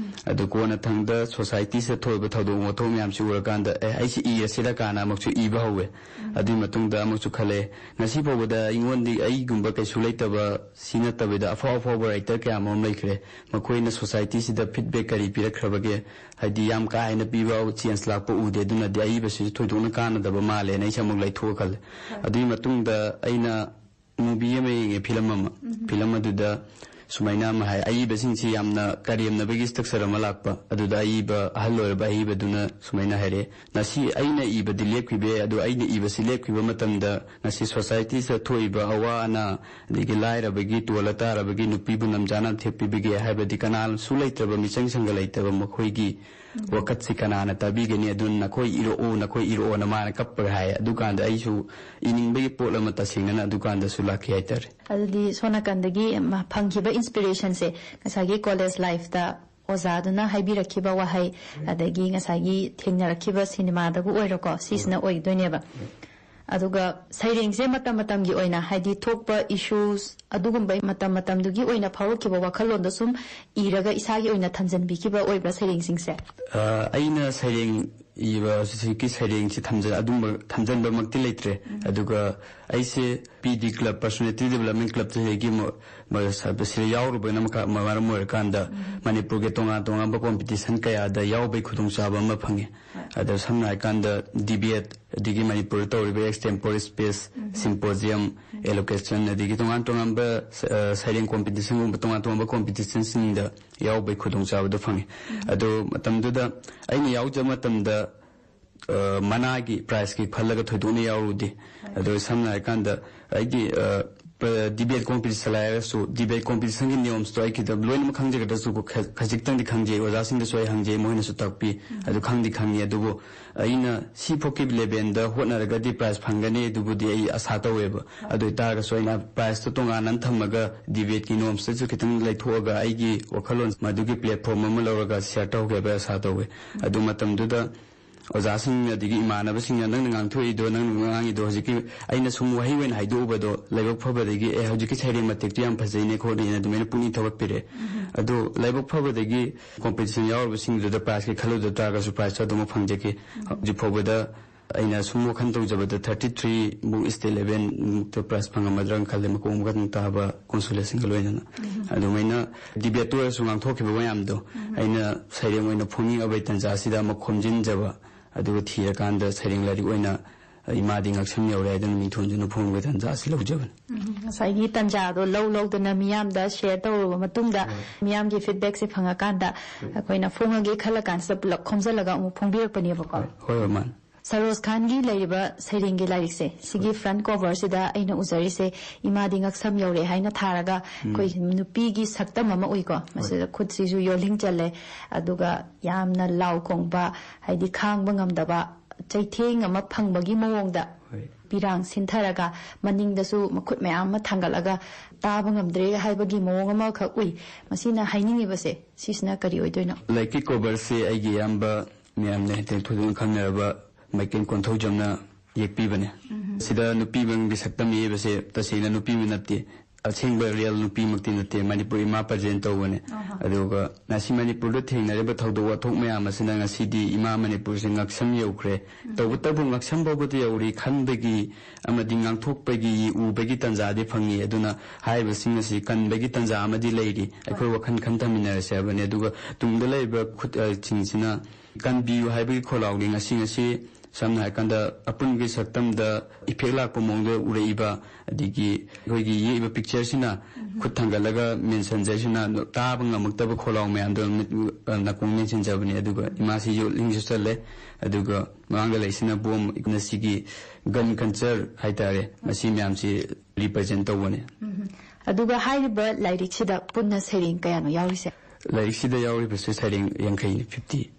ꯑꯗꯨ ꯀꯣꯟꯅ ꯊꯪꯗ ꯁꯣꯁꯥꯏꯇꯤꯁꯤꯗ ꯊꯣꯛꯏꯕ ꯊꯧꯗꯣꯛ ꯋꯥꯊꯣꯛ ꯃꯌꯥꯝꯁꯤ ꯎꯔꯀꯥꯟꯗ, "ꯑꯦ, ꯑꯩꯁꯤ ꯏꯔꯁꯤꯔ" ꯀꯥꯏꯅ ꯑꯃꯨꯛꯁꯨ ꯏꯕ ꯍꯧꯋꯦ꯫ ꯑꯗꯨꯒꯤ ꯃꯇꯨꯡꯗ ꯑꯃꯨꯛꯁꯨ ꯈꯜꯂꯦ, ꯉꯁꯤ ꯐꯥꯎꯕꯗ ꯑꯩꯉꯣꯟꯗꯤ ꯑꯩꯒꯨꯝꯕ ꯀꯩꯁꯨ ꯂꯩꯇꯕ, ꯁꯤ ꯅꯠꯇꯕꯤꯗ ꯑꯐꯥꯎ ꯑꯐꯥꯎꯕ ꯔꯥꯏꯇꯔ ꯀꯌꯥ ꯑꯃꯔꯣꯝ ꯂꯩꯈ꯭ꯔꯦ꯫ ꯃꯈꯣꯏꯅ ꯁꯣꯁꯥꯏꯇꯤꯁꯤꯗ ꯐꯤꯗꯕꯦꯛ ꯀꯔꯤ ꯄꯤꯔꯛꯈ꯭ꯔꯕꯒꯦ? ꯍꯥꯏꯗꯤ ꯌꯥꯝ ꯀꯥ ꯍꯦꯟꯅ ꯄꯤꯕ ꯆꯦꯟꯖ ꯂꯥꯛꯄ ꯎꯗꯦ꯫ ꯑꯗꯨꯅꯗꯤ ꯑꯏꯕꯁꯤꯁꯨ ꯊꯣꯏꯗꯣꯛꯅ ꯀꯥꯟꯅꯗꯕ ꯃꯥꯜꯂꯦꯅ ꯑꯩꯁꯦ ꯑꯃꯨꯛ ꯂꯩꯊꯣꯛꯑ ꯈꯜꯂꯦ꯫ ꯑꯗꯨꯒꯤ ꯃꯇꯨꯡꯗ ꯑꯩꯅ ꯃꯨꯚꯤ ꯑꯃ ꯌꯦꯡꯉꯦ, ꯐꯤꯂꯝ ꯑꯃ꯫ ꯐꯤꯂꯝ ꯑꯗꯨꯗ ꯁꯨꯃꯥꯏꯅ ꯑꯃ ꯍꯥꯏ, ꯑꯏꯕꯁꯤꯡꯁꯤ ꯌꯥꯝꯅ ꯀꯔꯦꯝꯅꯕꯒꯤ ꯏꯁꯇ꯭ꯔꯛꯆꯔ ꯑꯃ ꯂꯥꯛꯄ꯫ ꯑꯗꯨꯗ ꯑꯏꯕ, ꯑꯍꯜ ꯑꯣꯏꯔꯕ ꯑꯏꯕꯗꯨꯅ ꯁꯨꯃꯥꯏꯅ ꯍꯥꯏꯔꯛꯑꯦ, "ꯉꯁꯤ ꯑꯩꯅ ꯏꯕꯗꯤ ꯂꯦꯞꯈꯤꯕ ꯌꯥꯏ, ꯑꯗꯨ ꯑꯩꯅ ꯏꯕꯁꯤ ꯂꯦꯞꯈꯤꯕ ꯃꯇꯝꯗ ꯉꯁꯤ ꯁꯣꯁꯥꯏꯇꯤꯁꯤꯗ ꯊꯣꯛꯏꯕ ꯑꯋꯥ ꯑꯅꯥ, ꯑꯗꯒꯤ ꯂꯥꯏꯔꯕꯒꯤ, ꯇꯣꯜꯂ ꯇꯥꯔꯕꯒꯤ, ꯅꯨꯄꯤꯕꯨ ꯅꯝꯖꯥꯅ ꯊꯦꯛꯄꯤꯕꯒꯦ ꯍꯥꯏꯕꯗꯤ ꯀꯅꯥꯁꯨ ꯂꯩꯇ꯭ꯔꯕ, ꯃꯤꯆꯪ ꯁꯪꯒ ꯂꯩꯇꯕ ꯃꯈꯣꯏꯒꯤ ꯋꯥꯀꯠꯁꯤ ꯀꯅꯥꯅ ꯇꯥꯕꯤꯒꯅꯤ? ꯑꯗꯨꯅ ꯅꯈꯣꯏ ꯏꯔꯛꯑꯣ, ꯅꯈꯣꯏ ꯏꯔꯛꯑꯣꯅ" ꯃꯥꯅ ꯀꯞꯄꯒ ꯍꯥꯏ꯫ ꯑꯗꯨꯀꯥꯟꯗ ꯑꯩꯁꯨ ꯏꯅꯤꯡꯕꯒꯤ ꯄꯣꯠ ꯑꯃ ꯇꯁꯦꯡꯅꯅ ꯑꯗꯨꯀꯥꯟꯗꯁꯨ ꯂꯥꯛꯈꯤ ꯍꯥꯏꯇꯥꯔꯦ꯫ ꯑꯗꯨꯗꯤ ꯁꯣꯝ ꯅꯥꯀꯟꯗꯒꯤ ꯃ-, ꯐꯪꯈꯤꯕ ꯏꯟꯁꯄꯤꯔꯦꯁꯟꯁꯦ ꯉꯁꯥꯏꯒꯤ ꯀꯣꯂꯦꯖ ꯂꯥꯏꯐꯇ ꯑꯣꯖꯥꯗꯨꯅ ꯍꯥꯏꯕꯤꯔꯛꯈꯤꯕ ꯋꯥꯍꯩ, ꯑꯗꯒꯤ ꯉꯁꯥꯏꯒꯤ ꯊꯦꯡꯅꯔꯛꯈꯤꯕ ꯁꯤꯅꯦꯃꯥꯗꯕꯨ ꯑꯣꯏꯔꯣꯀꯣ, ꯁꯤꯁꯤꯅ ꯑꯣꯏꯗꯣꯏꯅꯦꯕ꯫ ꯑꯗꯨꯒ ꯁꯩꯔꯦꯡꯁꯦ ꯃꯇꯝ ꯃꯇꯝꯒꯤ ꯑꯣꯏꯅ, ꯍꯥꯏꯗꯤ ꯊꯣꯛꯄ ꯏꯁꯨꯁ ꯑꯗꯨꯒꯨꯝꯕ ꯃꯇꯝ ꯃꯇꯝꯗꯨꯒꯤ ꯑꯣꯏꯅ ꯐꯥꯎꯔꯛꯈꯤꯕ ꯋꯥꯈꯜꯂꯣꯟꯗꯣ ꯁꯨꯝ ꯏꯔꯒ ꯏꯁꯥꯒꯤ ꯑꯣꯏꯅ ꯊꯝꯖꯤꯟꯕꯤꯈꯤꯕ ꯑꯣꯏꯕ꯭ꯔꯥ ꯁꯩꯔꯦꯡꯁꯤꯡꯁꯦ? ꯑ, ꯑꯩꯅ ꯁꯩꯔꯦꯡ ꯏꯕ ꯍꯧꯖꯤꯛꯀꯤ ꯁꯩꯔꯦꯡꯁꯤ ꯊꯝꯖ-, ꯑꯗꯨꯝꯕ ꯊꯝꯖꯟꯕꯃꯛꯇꯤ ꯂꯩꯇ꯭ꯔꯦ꯫ ꯑꯗꯨꯒ ꯑꯩꯁꯦ ꯄꯤ ꯗꯤ ꯀ꯭ꯂꯕ, ꯄꯔꯁꯣꯅꯦꯂꯤꯇꯤ ꯗꯤꯕꯦꯂꯞꯃꯦꯟ ꯀ꯭ꯂꯕꯇ ꯑꯩꯒꯤ ꯃ-, ꯃ-, ꯁ-, ꯁꯤꯗ ꯌꯥꯎꯔꯨꯕꯅ ꯃꯈꯥ-, ꯃ-, ꯃꯔꯝ ꯑꯣꯏꯔꯀꯥꯟꯗ ꯃꯅꯤꯄꯨꯔꯒꯤ ꯇꯣꯉꯥꯟ ꯇꯣꯉꯥꯟꯕ ꯀꯣꯝꯄꯤꯇꯤꯁꯟ ꯀꯌꯥꯗ ꯌꯥꯎꯕꯒꯤ ꯈꯨꯗꯣꯡꯆꯥꯕ ꯑꯃ ꯐꯪꯉꯤ꯫ ꯑꯗ ꯁꯝꯅ ꯍꯥꯏꯔꯀꯥꯟꯗ ꯗꯤꯕꯦꯠ, ꯑꯗꯒꯤ ꯃꯅꯤꯄꯨꯔꯗ ꯇꯧꯔꯤꯕ ꯑꯦꯛꯁꯇꯦꯝꯄꯣꯔ ꯁ꯭ꯄꯤꯁ, ꯁꯤꯝꯄꯣꯖꯤꯌꯝ, ꯑꯦꯂꯣꯀꯦꯁꯟ, ꯑꯗꯒꯤ ꯇꯣꯉꯥꯟ ꯇꯣꯉꯥꯟꯕ ꯁ-, ꯑ, ꯁꯩꯔꯦꯡ ꯀꯣꯝꯄꯤꯇꯤꯁꯟꯒꯨꯝꯕ ꯇꯣꯉꯥꯟ ꯇꯣꯉꯥꯟꯕ ꯀꯣꯝꯄꯤꯇꯤꯁꯟꯁꯤꯡꯗ ꯌꯥꯎꯕꯒꯤ ꯈꯨꯗꯣꯡꯆꯥꯕꯗꯣ ꯐꯪꯉꯤ꯫ ꯑꯗꯣ ꯃꯇꯝꯗꯨꯗ ꯑꯩꯅ ꯌꯥꯎꯖꯕ ꯃꯇꯝꯗ, ꯑ, ꯃꯅꯥꯒꯤ ꯄ꯭ꯔꯥꯏꯖꯀꯤ ꯈꯜꯂꯒ ꯊꯣꯏꯗꯣꯛꯅ ꯌꯥꯎꯔꯨꯗꯦ꯫ ꯑꯗꯣ ꯁꯝꯅ ꯍꯥꯏꯔꯀꯥꯟꯗ ꯑꯩꯒꯤ, ꯑ, ꯄ-, ꯗꯤꯕꯦꯠ ꯀꯣꯝꯄꯤꯇꯤꯁꯟ ꯍꯥꯏꯔꯒꯁꯨ, ꯗꯤꯕꯦꯠ ꯀꯣꯝꯄꯤꯇꯤꯁꯟꯒꯤ ꯅꯤꯌꯣꯝꯁꯇꯣ ꯑꯩ ꯈꯤꯇꯪ ꯂꯣꯏꯅꯃꯛ ꯈꯪꯖꯒꯗ꯭ꯔꯁꯨ ꯈ-, ꯈꯖꯤꯛꯇꯪꯗꯤ ꯈꯪꯖꯩ꯫ ꯑꯣꯖꯥꯁꯤꯡꯗꯁꯨ ꯑꯩ ꯍꯪꯖꯩ, ꯃꯣꯏꯅꯁꯨ ꯇꯥꯛꯄꯤ꯫ ꯑꯗꯨ ꯈꯪꯗꯤ ꯈꯪꯉꯤ, ꯑꯗꯨꯕꯨ ꯑꯩꯅ ꯁꯤ ꯐꯥꯎꯀꯤ ꯂꯦꯚꯦꯜꯗ ꯍꯣꯠꯅꯔꯒꯗꯤ ꯄ꯭ꯔꯥꯏꯖ ꯐꯪꯒꯅꯤ, ꯑꯗꯨꯕꯨꯗꯤ ꯑꯩ ꯑꯁꯥ ꯇꯧꯋꯦꯕ꯫ ꯑꯗꯨ ꯑꯣꯏꯇꯥꯔꯒꯁꯨ ꯑꯩꯅ ꯄ꯭ꯔꯥꯏꯖꯇꯣ ꯇꯣꯉꯥꯟꯅ ꯊꯝꯃꯒ, ꯗꯤꯕꯦꯠꯀꯤ ꯅꯣꯝꯁꯇꯁꯨ ꯈꯤꯇꯪ ꯂꯩꯊꯣꯛꯑꯒ, ꯑꯩꯒꯤ ꯋꯥꯈꯜꯂꯣꯟ ꯃꯗꯨꯒꯤ ꯄ꯭ꯂꯦꯠꯐꯣꯔꯝ ꯑꯃ ꯂꯧꯔꯒ ꯁꯤꯌꯔ ꯇꯧꯒꯦ ꯍꯥꯏꯕ ꯑꯁꯥ ꯇꯧꯋꯦ꯫ ꯑꯗꯨ ꯃꯇꯝꯗꯨꯗ ꯑꯣꯖꯥꯁꯤꯡ ꯑꯗꯒꯤ ꯏꯃꯥꯟꯅꯕꯁꯤꯡꯅ ꯅꯪꯅ ꯉꯥꯡꯊꯣꯛꯏꯗꯣ, ꯅꯪꯅ ꯉꯥꯡꯉꯤꯗꯣ, ꯍꯧꯖꯤꯛꯀꯤ ꯑꯩꯅ ꯁꯨꯝ ꯋꯥꯍꯩ ꯑꯣꯏꯅ ꯍꯥꯏꯗꯣꯛꯎꯕꯗꯣ, ꯂꯥꯏꯕꯛ ꯐꯕꯗꯒꯤ, "ꯑꯦ, ꯍꯧꯖꯤꯛꯀꯤ ꯁꯩꯔꯦꯡ ꯃꯇꯦꯛꯇꯣ ꯌꯥꯝ ꯐꯖꯩꯅꯦ, ꯈꯣꯠꯂꯤꯅꯦ", ꯑꯗꯨꯃꯥꯏꯅ ꯄꯨꯛꯅꯤꯡ ꯊꯧꯒꯠꯄꯤꯔꯛꯑꯦ꯫ ꯑꯗꯣ ꯂꯥꯏꯕꯛ ꯐꯕꯗꯒꯤ ꯀꯣꯝꯄꯤꯇꯤꯁꯟ ꯌꯥꯎꯔꯨꯕꯁꯤꯡꯗꯨꯗ ꯄ꯭ꯔꯥꯏꯖꯀꯤ ꯈꯜꯂꯨꯗ ꯇꯥꯔꯒꯁꯨ, ꯄ꯭ꯔꯥꯏꯖꯇꯣ ꯑꯗꯨꯃꯛ ꯐꯪꯖꯈꯤ꯫ ꯍꯧꯖꯤꯛ ꯐꯥꯎꯕꯗ ꯑꯩꯅ ꯁꯨꯝ ꯋꯥꯈꯜ ꯇꯧꯖꯕꯗ, ꯊꯥꯔꯇꯤ ꯊ꯭ꯔꯤ ꯃꯨꯛ ꯁ꯭ꯇꯦꯠ ꯂꯦꯚꯦꯜ ꯃꯨꯛꯇ ꯄ꯭ꯔꯥꯏꯖ ꯐꯪꯉꯝꯃꯗ꯭ꯔꯅ ꯈꯜꯂꯦ, ꯃꯀꯣꯛ ꯃꯈꯥ ꯇꯥꯕ ꯀꯣꯟꯁꯣꯂꯦꯁꯟꯒ ꯂꯣꯏꯅꯅ꯫ ꯑꯗꯨꯃꯥꯏꯅ ꯗꯤꯕꯦꯠꯇ ꯑꯣꯏꯔꯁꯨ ꯉꯥꯡꯊꯣꯛꯈꯤꯕ ꯃꯌꯥꯝꯗꯣ ꯑꯩꯅ ꯁꯩꯔꯦꯡ ꯑꯣꯏꯅ ꯐꯣꯡꯅꯤꯡꯉꯕꯒꯤ ꯇꯥꯟꯖꯥꯁꯤꯗ ꯑꯃ ꯈꯣꯝꯖꯤꯟꯖꯕ, ꯑꯗꯨꯒ ꯊꯤꯔꯀꯥꯟꯗ ꯁꯩꯔꯦꯡ ꯂꯥꯏꯔꯤꯛ ꯑꯣꯏꯅ "ꯏꯃꯥꯗꯤ ꯉꯛꯁꯝ ꯌꯧꯔꯦ" ꯍꯥꯏꯗꯅ ꯃꯤꯡꯊꯣꯟꯗꯨꯅ ꯐꯣꯡꯕꯒꯤ ꯇꯥꯟꯖꯥ ꯑꯁꯤ ꯂꯧꯖꯕꯅꯤ꯫ ꯉꯁꯥꯏꯒꯤ ꯇꯥꯟꯖꯥꯗꯣ ꯂꯧ ꯂꯧꯗꯅ ꯃꯤꯌꯥꯝꯗ ꯁꯤꯌꯔ ꯇꯧꯔꯨꯔꯕ ꯃꯇꯨꯡꯗ, ꯃꯤꯌꯥꯝꯒꯤ ꯐꯤꯗꯕꯦꯛꯁꯦ ꯐꯪꯉꯀꯥꯟꯗ, ꯑꯩꯈꯣꯏꯅ ꯐꯣꯡꯉꯒꯦ ꯈꯜꯂ ꯀꯥꯟꯁꯤꯗ ꯄꯨꯂꯞ ꯈꯣꯝꯖꯤꯜꯂꯒ ꯑꯃꯨꯛ ꯐꯣꯡꯕꯤꯔꯛꯄꯅꯦꯕꯀꯣ꯫ ꯍꯣꯏ, ꯍꯣꯏ, ꯃꯥꯅꯤ꯫ ꯁꯔꯣꯖ ꯈꯥꯟꯒꯤ ꯂꯩꯔꯤꯕ ꯁꯩꯔꯦꯡꯒꯤ ꯂꯥꯏꯔꯤꯛꯁꯦ, ꯁꯤꯒꯤ ꯐ꯭ꯔꯟ ꯀꯣꯚꯔꯁꯤꯗ ꯑꯩꯅ ꯎꯖꯔꯤꯁꯦ, "ꯏꯃꯥꯗꯤ ꯉꯛꯁꯝ ꯌꯧꯔꯦ" ꯍꯥꯏꯅ ꯊꯥꯔꯒ, ꯑꯩꯈꯣꯏ ꯅꯨꯄꯤꯒꯤ ꯁꯛꯇꯝ ꯑꯃ ꯎꯏꯀꯣ꯫ ꯃꯁꯤꯗ ꯈꯨꯠꯁꯤꯁꯨ ꯌꯣꯜꯍꯤꯡ ꯆꯜꯂꯦ, ꯑꯗꯨꯒ ꯌꯥꯝꯅ ꯂꯥꯎ ꯈꯣꯡꯕ, ꯍꯥꯏꯗꯤ ꯈꯥꯡꯕ ꯉꯝꯗꯕ, ꯆꯩꯊꯦꯡ ꯑꯃ ꯐꯪꯕꯒꯤ ꯃꯑꯣꯡꯗ, ꯍꯣꯏ꯫ ꯄꯤꯔꯥꯡ ꯁꯤꯟꯊꯔꯒ, ꯃꯅꯤꯡꯗꯁꯨ ꯃꯈꯨꯠ ꯃꯌꯥꯝ ꯑꯃ ꯊꯥꯡꯒꯠꯂꯒ, "ꯇꯥꯕ ꯉꯝꯗ꯭ꯔꯦ" ꯍꯥꯏꯕꯒꯤ ꯃꯑꯣꯡ ꯑꯃꯈꯛ ꯎꯏ꯫ ꯃꯁꯤꯅ ꯍꯥꯏꯅꯤꯡꯉꯤꯕꯁꯦ, ꯁꯤꯁꯤꯅ ꯀꯔꯤ ꯑꯣꯏꯗꯣꯏꯅꯣ? ꯂꯥꯏꯔꯤꯛꯀꯤ ꯀꯣꯕꯔꯁꯦ ꯑꯩꯒꯤ ꯏꯌꯥꯝꯕ ꯃꯌꯥꯝꯅ ꯍꯦꯟꯅ ꯊꯣꯏꯗꯣꯛꯅ ꯈꯪꯅꯔꯕ ꯃꯥꯏꯀꯦꯜ ꯀꯣꯟꯊꯧꯖꯝꯅ ꯌꯦꯛꯄꯤꯕꯅꯦ꯫ ꯁꯤꯗ ꯅꯨꯄꯤ ꯑꯃꯒꯤ ꯁꯛꯇꯝ ꯌꯦꯛꯏꯕꯁꯦ ꯇꯁꯦꯡꯅ ꯅꯨꯄꯤ ꯑꯃ ꯅꯠꯇꯦ, ꯑꯁꯦꯡꯕ ꯔꯤꯌꯦꯜ ꯅꯨꯄꯤꯃꯛꯇꯤ ꯅꯠꯇꯦ, ꯃꯅꯤꯄꯨꯔ ꯏꯃꯥ ꯄ꯭ꯔꯖꯦꯟ ꯇꯧꯕꯅꯦ꯫ ꯑꯍꯥ꯫ ꯑꯗꯨꯒ ꯉꯁꯤ ꯃꯅꯤꯄꯨꯔꯗ ꯊꯦꯡꯅꯔꯤꯕ ꯊꯧꯗꯣꯛ ꯋꯥꯊꯣꯛ ꯃꯌꯥꯝ ꯑꯁꯤꯅ ꯉꯁꯤꯗꯤ ꯏꯃꯥ ꯃꯅꯤꯄꯨꯔꯁꯦ ꯉꯛꯁꯝ ꯌꯧꯈ꯭ꯔꯦ꯫ ꯇꯧꯕꯇꯕꯨ ꯉꯛꯁꯝ ꯐꯥꯎꯕꯗ ꯌꯧꯔꯤ ꯈꯟꯕꯒꯤ ꯑꯃꯗꯤ ꯉꯥꯡꯊꯣꯛꯄꯒꯤ, ꯎꯕꯒꯤ ꯇꯥꯟꯖꯥꯗꯤ ꯐꯪꯉꯤ꯫ ꯑꯗꯨꯅ ꯍꯥꯏꯔꯤꯕꯁꯤꯡ ꯑꯁꯤ ꯀꯟꯕꯒꯤ ꯇꯥꯟꯖꯥ ꯑꯃꯗꯤ ꯂꯩꯔꯤ꯫ ꯑꯩꯈꯣꯏ ꯋꯥꯈꯜ ꯈꯟꯊꯃꯤꯟꯅꯔꯁꯦ ꯍꯥꯏꯕꯅꯤ꯫ ꯑꯗꯨꯒ ꯇꯨꯡꯗ ꯂꯩꯔꯤꯕ ꯈꯨꯠ, ꯑ, ꯁꯤꯡꯁꯤꯅ ꯀꯟꯕꯤꯌꯨ ꯍꯥꯏꯕꯒꯤ ꯈꯣꯜꯂꯥꯎꯅꯤ꯫ ꯉꯁꯤ, ꯉꯁꯤ ꯁꯝꯅ ꯍꯥꯏꯔꯀꯥꯟꯗ ꯑꯄꯨꯟꯕꯒꯤ ꯁꯛꯇꯝꯗ ꯏꯐꯦꯛ ꯂꯥꯛꯄ ꯃꯑꯣꯡꯗ ꯎꯔꯛꯏꯕ, ꯑꯗꯒꯤ ꯑꯩꯈꯣꯏꯒꯤ ꯌꯦꯛꯏꯕ ꯄꯤꯛꯆꯔꯁꯤꯅ ꯈꯨꯠ ꯊꯥꯡꯒꯠꯂꯒ ꯃꯦꯟꯁꯤꯟꯖꯔꯤꯁꯤꯅ ꯇꯥꯕ ꯉꯝꯃꯛꯇꯕ ꯈꯣꯜꯂꯥꯎ ꯃꯌꯥꯝꯗꯣ ꯅꯥꯀꯣꯡ ꯃꯦꯟꯁꯤꯟꯖꯕꯅꯤ꯫ ꯑꯗꯨꯒ ꯏꯃꯥꯁꯤ ꯌꯣꯠꯂꯤꯡꯁꯨ ꯆꯜꯂꯦ꯫ ꯑꯗꯨꯒ ꯃꯃꯥꯡꯗ ꯂꯩꯁꯤꯅ ꯕꯣꯝ, ꯉꯁꯤꯒꯤ ꯒꯟ ꯀꯜꯆꯔ ꯍꯥꯏꯇꯥꯔꯦ, ꯃꯁꯤ ꯃꯌꯥꯝꯁꯤ ꯔꯤꯄ꯭ꯔꯖꯦꯟ ꯇꯧꯕꯅꯤ꯫ ꯑꯗꯨꯒ ꯍꯥꯏꯔꯤꯕ ꯂꯥꯏꯔꯤꯛꯁꯤꯗ ꯄꯨꯟꯅ ꯁꯩꯔꯦꯡ ꯀꯌꯥꯅꯣ ꯌꯥꯎꯔꯤꯁꯦ? ꯂꯥꯏꯔꯤꯛꯁꯤꯗ ꯌꯥꯎꯔꯤꯕꯁꯦ ꯁꯩꯔꯦꯡ ꯌꯥꯡꯈꯩꯅꯤ, ꯐꯤꯐꯇꯤ꯫